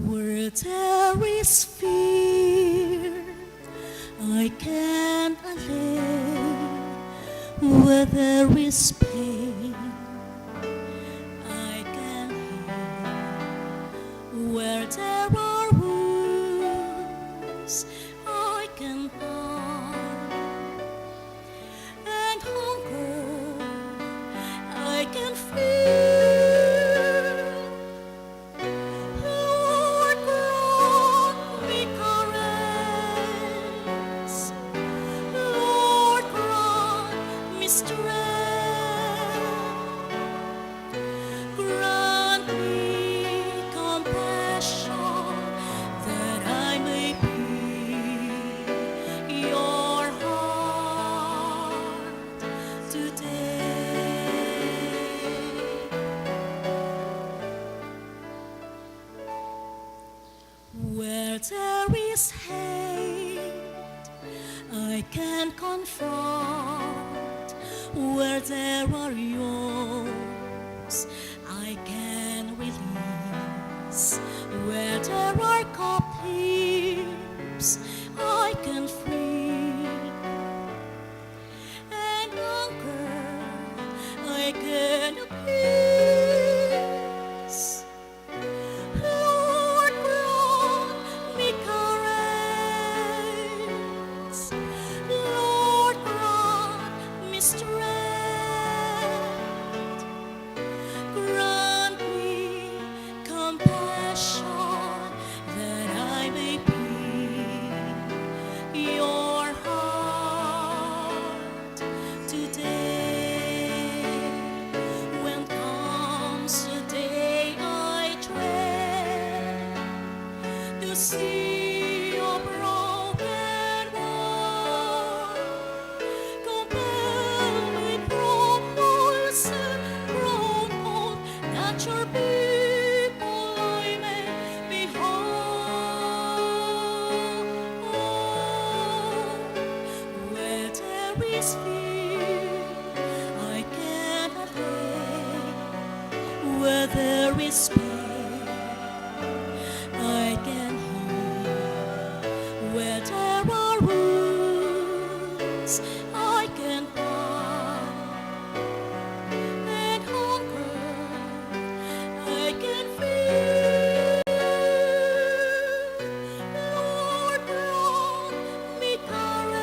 Where there is fear, I can allay. Where there is pain, I can heal. Where there are wounds, I can bind. And hunger, I can feel. Lord, grant me courage. Lord, grant me strength. Grant me compassion that I may be your heart today. Where there is hate, I can confront. Where there are yokes, I can release. Where there are captives, I can free. And hunger, I can appease. Lord, grant me courage. Lord, grant me strength. Grant me compassion that I may be your heart today. When comes the day I dread to see your broken world, compel me from my sin grown old, that your people I may behold. Where there is fear, I cannot live. Where there is pain, I can heal. Where there are wounds, I can bind. And hunger, I can feel. Lord, grant me courage.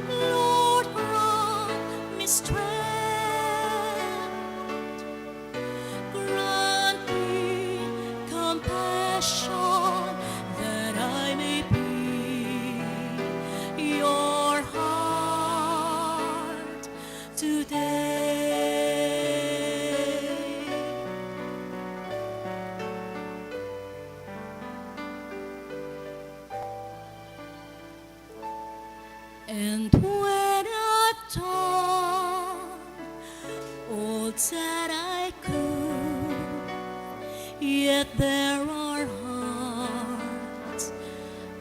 Lord, grant me strength. Grant me compassion that I may be your heart today. And when I've done all that I could, yet there are hearts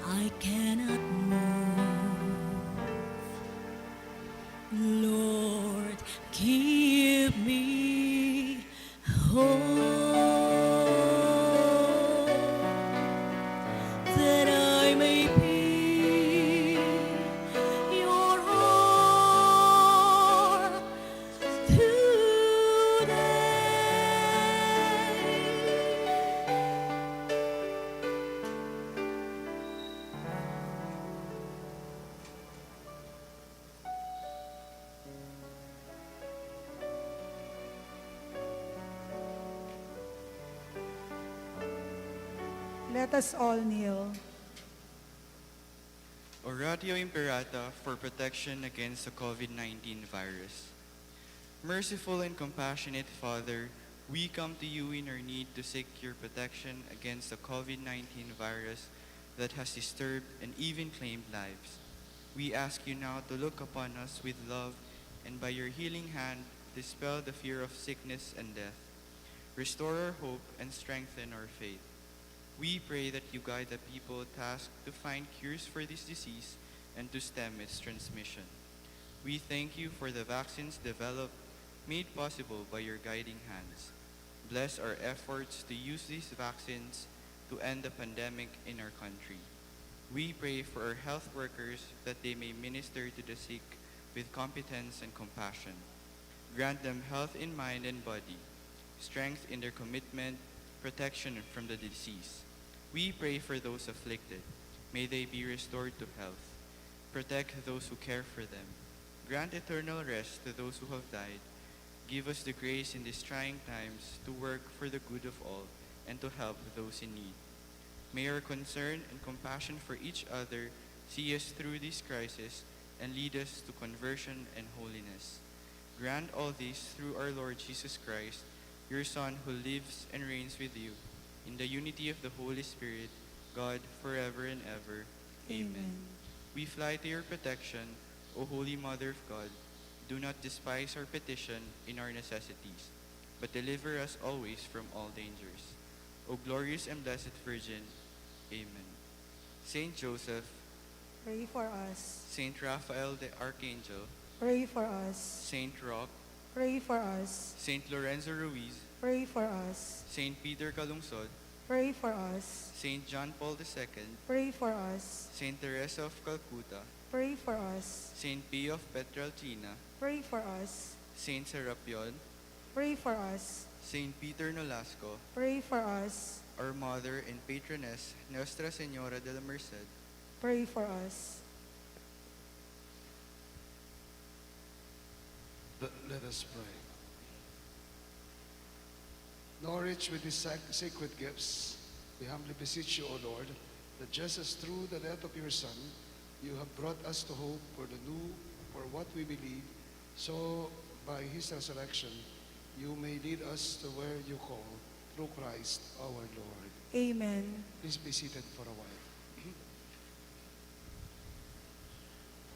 I cannot move. Lord, Keep me whole, that I may be your heart today. Let us all kneel. Oratio Imperata for protection against the COVID nineteen virus. Merciful and compassionate Father, we come to you in our need to seek your protection against the COVID nineteen virus that has disturbed and even claimed lives. We ask you now to look upon us with love and by your healing hand dispel the fear of sickness and death. Restore our hope and strengthen our faith. We pray that you guide the people tasked to find cures for this disease and to stem its transmission. We thank you for the vaccines developed, made possible by your guiding hands. Bless our efforts to use these vaccines to end the pandemic in our country. We pray for our health workers that they may minister to the sick with competence and compassion. Grant them health in mind and body, strength in their commitment, protection from the disease. We pray for those afflicted. May they be restored to health. Protect those who care for them. Grant eternal rest to those who have died. Give us the grace in these trying times to work for the good of all and to help those in need. May our concern and compassion for each other see us through this crisis and lead us to conversion and holiness. Grant all this through our Lord Jesus Christ, your Son, who lives and reigns with you in the unity of the Holy Spirit, God, forever and ever. Amen. Amen. We fly to your protection, O Holy Mother of God. Do not despise our petition in our necessities, but deliver us always from all dangers. O glorious and blessed Virgin. Amen. Saint Joseph, pray for us. Saint Raphael the Archangel, pray for us. Saint Roch, pray for us. Saint Lorenzo Ruiz, pray for us. Saint Peter Calungsod, pray for us. Saint John Paul the Second, pray for us. Saint Teresa of Calcutta, pray for us. Saint Pio of Pietrelcina, pray for us. Saint Serapion, pray for us. Saint Peter Nolasco, pray for us. Our Mother and Patroness, Nuestra Señora de la Merced, pray for us. Th-, let us pray. Nourished with these sac-, sacred gifts, we humbly beseech you, O Lord, that just as through the death of your Son, you have brought us to hope for the new, for what we believe, so by his resurrection, you may lead us to where you call, through Christ our Lord. Amen. Please be seated for a while.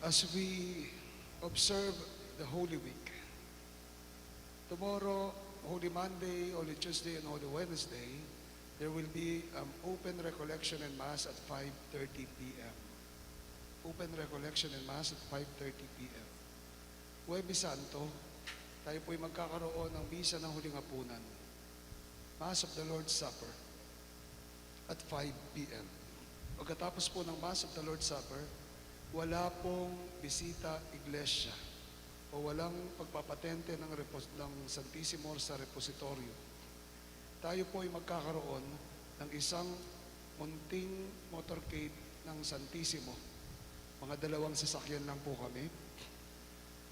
As we observe the Holy Week, tomorrow, Holy Monday, Holy Tuesday, and Holy Wednesday, there will be, um, open recollection and Mass at five thirty P M. Open recollection and Mass at five thirty P M. Huwebes Santo, tayo po'y magkakaroon ng Misa ng Huling Hapunan, Mass of the Lord's Supper, at five P M. Pagkatapos po ng Mass of the Lord's Supper, wala pong bisita iglesia o walang pagpapatente ng repos-, ng Santisimo sa repositorio. Tayo po ay magkakaroon ng isang munting motorcade ng Santisimo. Mga dalawang sasakyan lang po kami.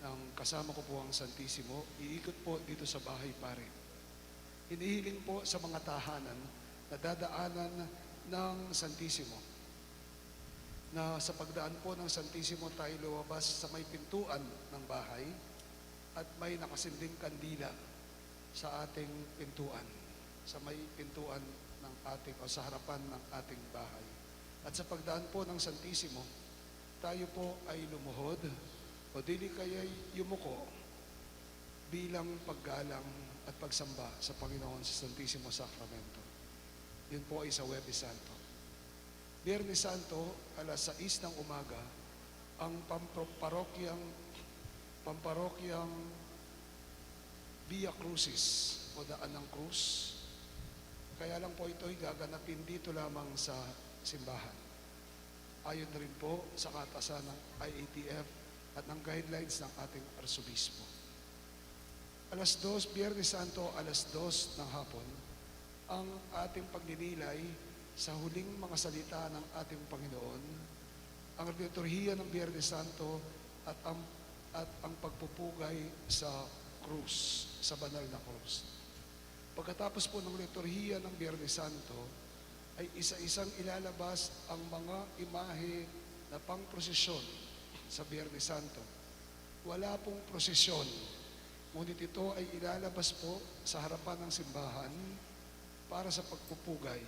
Ang kasama ko po ang Santisimo. Iikot po dito sa bahay pare. Hinihiling po sa mga tahanan na dadaanan ng Santisimo na sa pagdaan po ng Santisimo tayo lumabas sa may pintuan ng bahay at may nakasinding kandila sa ating pintuan, sa may pintuan ng ating, o sa harapan ng ating bahay. At sa pagdaan po ng Santisimo, tayo po ay lumuhod o dili kaya'y yumuko bilang paggalang at pagsamba sa Panginoon sa Santisimo Sakramento. Yun po ay sa Huwebes Santo. Biyernes Santo, alas sais ng umaga, ang pampro-, parokyang, pamparokyang Via Crucis o Daan ng Krus. Kaya lang po ito'y gaganapin dito lamang sa simbahan. Ayon rin po sa kaatasan ng I A T F at ng guidelines ng ating Arsobispo. Alas dos, Biyernes Santo, alas dos ng hapon, ang ating pagninilay sa huling mga salita ng ating Panginoon, ang liturhiya ng Biyernes Santo at ang, at ang pagpupugay sa krus, sa banal na krus. Pagkatapos po ng liturhiya ng Biyernes Santo, ay isa-isang ilalabas ang mga imahe na pangprosesyon sa Biyernes Santo. Wala pong prosesyon, ngunit ito ay ilalabas po sa harapan ng simbahan para sa pagpupugay.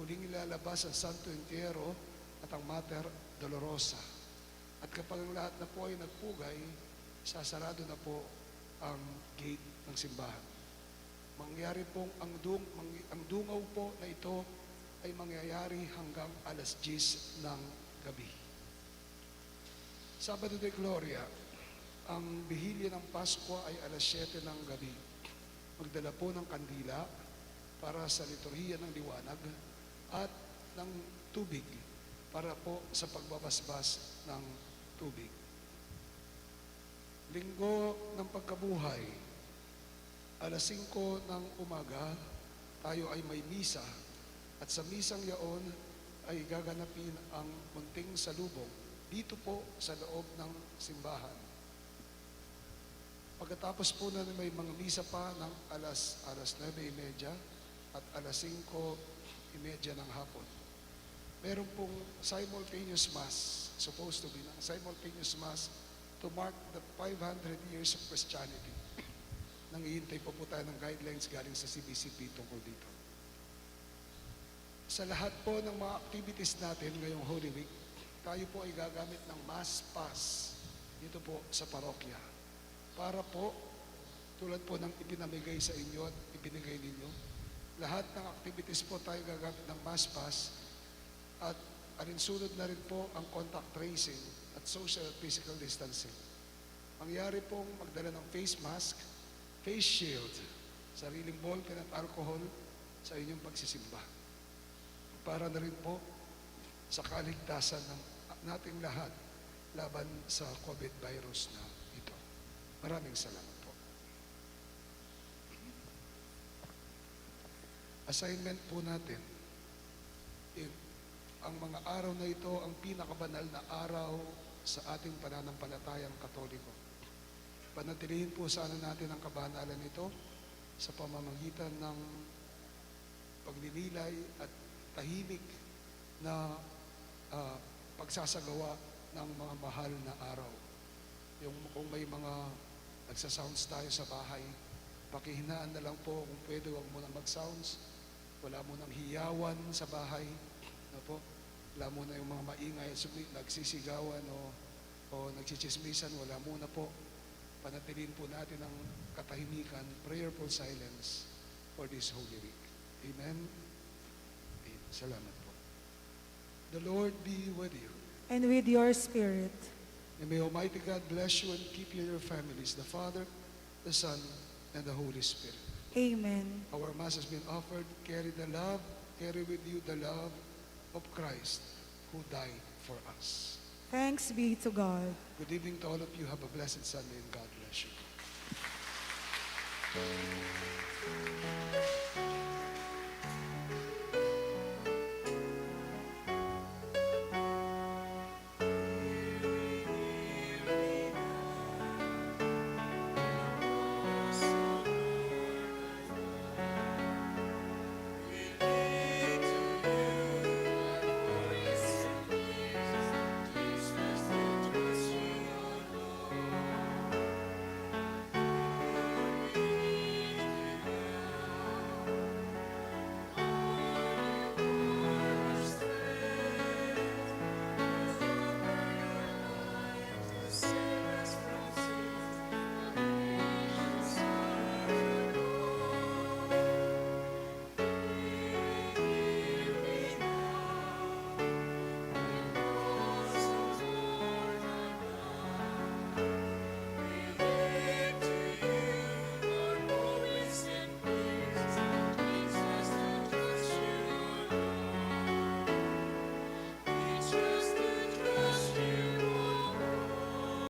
Huling ilalabas ang Santo Entierro at ang Mater Dolorosa. At kapag ang lahat na po ay nagpugay, sasarado na po ang gate ng simbahan. Mangyari pong ang, dung, mang, ang dungaw po na ito ay mangyayari hanggang alas diyes ng gabi. Sabado de Gloria, ang Bihilya ng Paskwa ay alas siyete ng gabi. Magdala po ng kandila para sa liturhiya ng liwanag at ng tubig para po sa pagbabasbas ng tubig. Linggo ng Pagkabuhay, alas singko ng umaga, tayo ay may misa, at sa misang yaon ay gaganapin ang munting salubong dito po sa loob ng simbahan. Pagkatapos po na may mga misa pa ng alas, alas nuebe y media at alas singko y media ng hapon, meron pong simultaneous mass, supposed to be ng simultaneous mass to mark the five hundred years of Christianity. Nanghihintay pa po tayo ng guidelines galing sa C B C P tungkol dito. Sa lahat po ng mga activities natin ngayong Holy Week, tayo po ay gagamit ng Mass Pass dito po sa parokya. Para po, tulad po ng ipinamigay sa inyo at ibinigay ninyo, lahat ng activities po tayo gagamit ng Mass Pass at alinsunod na rin po ang contact tracing at social at physical distancing. Mangyari pong magdala ng face mask, face shield, sariling ballpen at alcohol sa inyong pagsisimba. Para na rin po sa kaligtasan ng, nating lahat laban sa COVID virus na ito. Maraming salamat po. Assignment po natin, in, ang mga araw na ito ang pinakabanal na araw sa ating pananampalatayang Katoliko. Panatilihin po sana natin ang kabanalan nito sa pamamagitan ng pagninilay at tahimik na, ah, pagsasagawa ng mga mahal na araw. Yung kung may mga nagsa-sounds tayo sa bahay, pakihinaan na lang po kung pwede, wag muna mag-sounds. Wala munang hiyawan sa bahay, no po? Wala muna yung mga maingay at sumi-, nagsisigawan o, o nagsitsismisan, wala muna po. Panatilihin po natin ang katahimikan, prayerful silence for this Holy Week. Amen? Amen. Salamat po. The Lord be with you. And with your spirit. And may Almighty God bless you and keep you and your families, the Father, the Son, and the Holy Spirit. Amen. Our Mass has been offered. Carry the love, carry with you the love of Christ who died for us. Thanks be to God. Good evening to all of you. Have a blessed Sunday and God bless you.